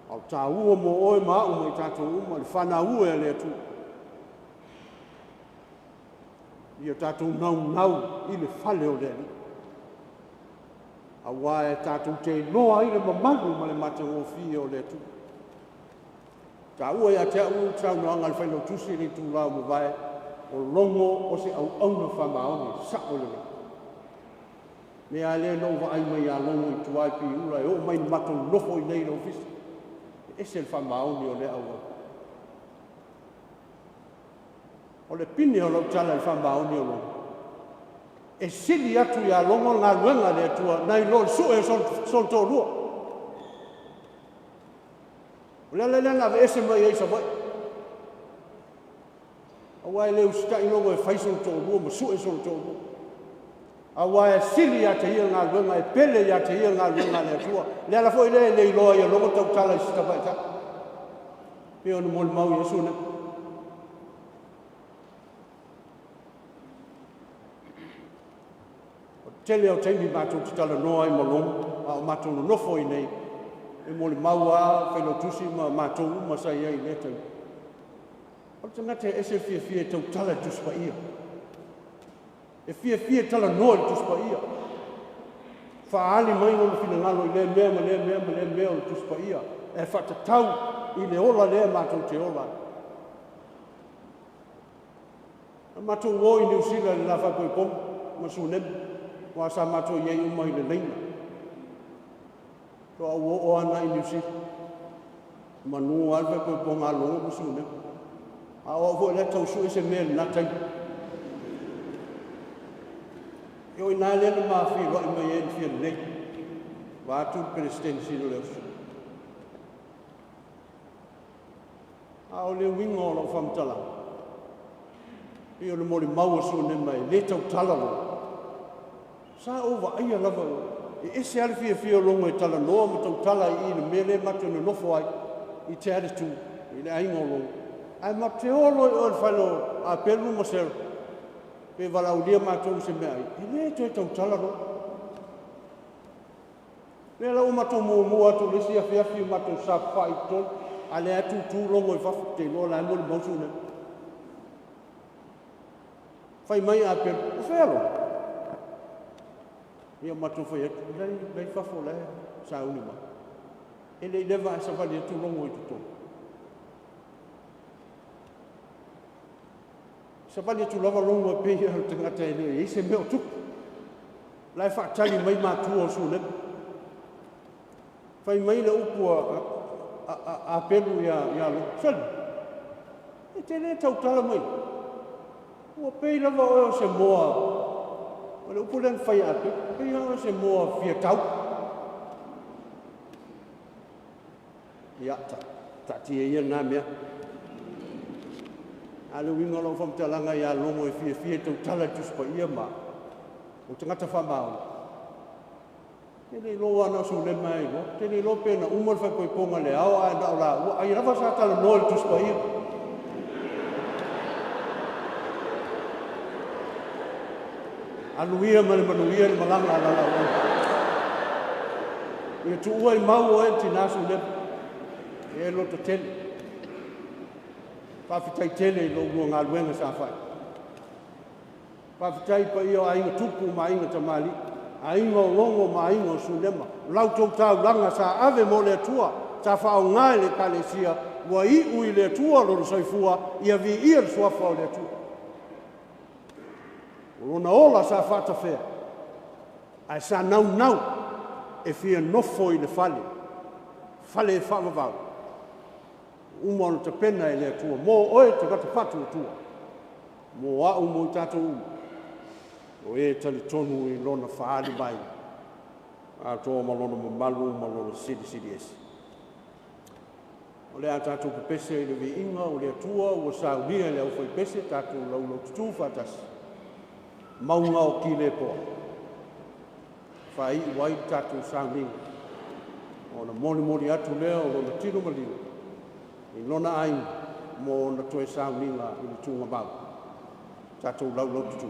A o le tāua mo oe ma au ma i tatou uma, le fanau e a le Atua. Ia tatou naunau i le fale o le Alii. Aua e tatou te iloa ai le mamalu ma le matagofie o le Atua. Taua ia te au saunoaga a le Failautusi i le itula ua mavae, o Logo o se auauna faamaoni, sao lelei. Mea lea na ou vaai mai ia Logo i tua i Piula, e oo mai na matou nofo i inei i le ofisa. E ese le faamaoni o lea auauna. O le pine o lau tala i le faamaoni o Logo, e sili atu ia Logo le galuega a le Atua nai lo le sue o sona toalua. O le ala lea na aveese mai ai i Savaii. Aua e le usitai Logo e fai sona toalua ma sue sona toalua. Aua e sili ia te ia le galuega, e pele ia te ia le galuega a le Atua. Le ala foi lea e le iloa ai e Logo tautala i se tamaitai. Pei ona molimau i ai Sune. O le tele o taimi matou te talanoa ai ma Logo, a o matou nonofo i inei, e molimau lava Failautusi ma matou uma sa i ai i lea taimi. O le tagata e ese le fiafia e tautala i le Tusi Paia. E fiafia e talanoa i le Tusi Paia. Faaali mai lona finagalo i lea mea ma lea mea ma lea mea o le Tusi Paia. E faatatau i le ola lea matou te ola ai. Na matou o i Niu Sila i le la faaipoipoga ma Sunema, aua sa matou i ai uma i le laina. Toa ou oo lava i Niu Sila. Manu lava le faaipoipoga a Logo ma Sunema. A o au foi lea tau sue se mea i lena taimi. E o ina lea na ma feiloai mai ai i le fia lelei. Vaeatu le Peresetene Sili o le Aususuga. A o le uiga o lau faamatalaga, pei o le molimau a Sunema e le tautala Logo. Sa ou vaaia lava e ese lava le fiafia o Logo e talanoa ma tautala i i le mea lea matou te nonofo ai i Te Atatū i le aiga o Logo. Ae matou te o loa i o i le fale o Apelu ma Sarah pe valaaulia matou i se meaai, e le toe tautala Logo. O lea la ua matou muamua atu i le isi afiafi matou saofafai i totonu, a o lea lava e tutu Logo i fafo, ou te iloa o la e molimau Sulema. Fai mai Apelu, “O fea Logo?” Ia matou fai atu, “O la e i fafo o la e sauni mai.” E le i leva ae savali atu Logo i totonu. Savali atu lava Logo e pei lava o le tagata e le o i ai se mea o tupu. O la e faatali mai matua o Sulema. Fai mai le upu a Apelu ia Logo, “Sole, e te le tautala mai lava? Ua pei lava oe o se moa,” o le upu lea na fai e Apelu, “pei lava oe o se moa fia tau.” Ia, taatia ia lena mea. A o le uiga o lau faamatalaga ia Logo e fiafia e tautala i le Tusi Paia ma o le tagata faamaoni, ou te le iloa aua na o Sulema lava e iloa. Ou te le iloa pe na uma le faaipoipoga i le ao ae na o laua, ai lava sa talanoa i le Tusi Paia. Alu ia ma le manuia le malaga a la lauola. Ia tuua i mau oe le tina Sulema, ia e lototele. Faafetai tele i la oulua galuega sa fai. Faafetai i le paia o Aiga Tupu ma Aiga Tamalii, Aiga o Logo ma Aiga o Sulema, o la outou taulaga sa ave mo le Atua, sa faaaoga e le Ekalesia, ua iu i le Atua lona soifua, ia viia le Suafa o le Atua. O lona ola sa faatafea, ae sa naunau e fia nofo i le fale, fale faavavau, ua uma ona tapena e le Atua mo oe le tagata faatuatua, mo au mo i tatou uma, o e talitonu i Lona faaali mai, atoa ma Lona mamalu ma Lona silisili ese. O le a tatou pepese i le viiga o le Atua ua saunia e le aufaipese, tatou laulaututu faatasi, mauga o Kilepoa, faaiu ai le tatou sauniga, ona molimoli atu lea o lona tino maliu i lona aiga mo ona toe sauniga i le tugamau. Tatou laulaututu.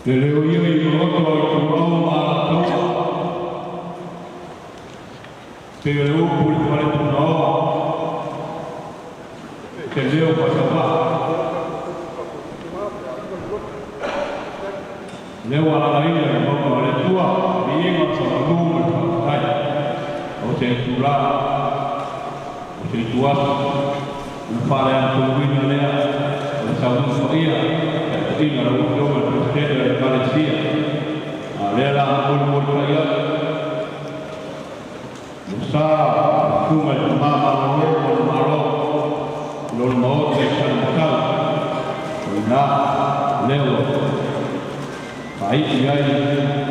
Le leo ia i maota o ituau ma Alataua, pei o le upu i le fale punaoa, se leo faatauvaa. Lea ua alagaina i le Maota o le Atua, viiga o le saogalemu ma le faafetai. O se itulā, o se ituaso, ona faaleaganatunuina lea o le saunoaga paia, taitaiga a lau Afioga i le Peresetene o le Ekalesia. A o lea o le a molimolitai atu le sa o le susuga i le Tamā Malolo ma le Malo i lona maota i Salumatau, o i ina lea ua faai'i ai.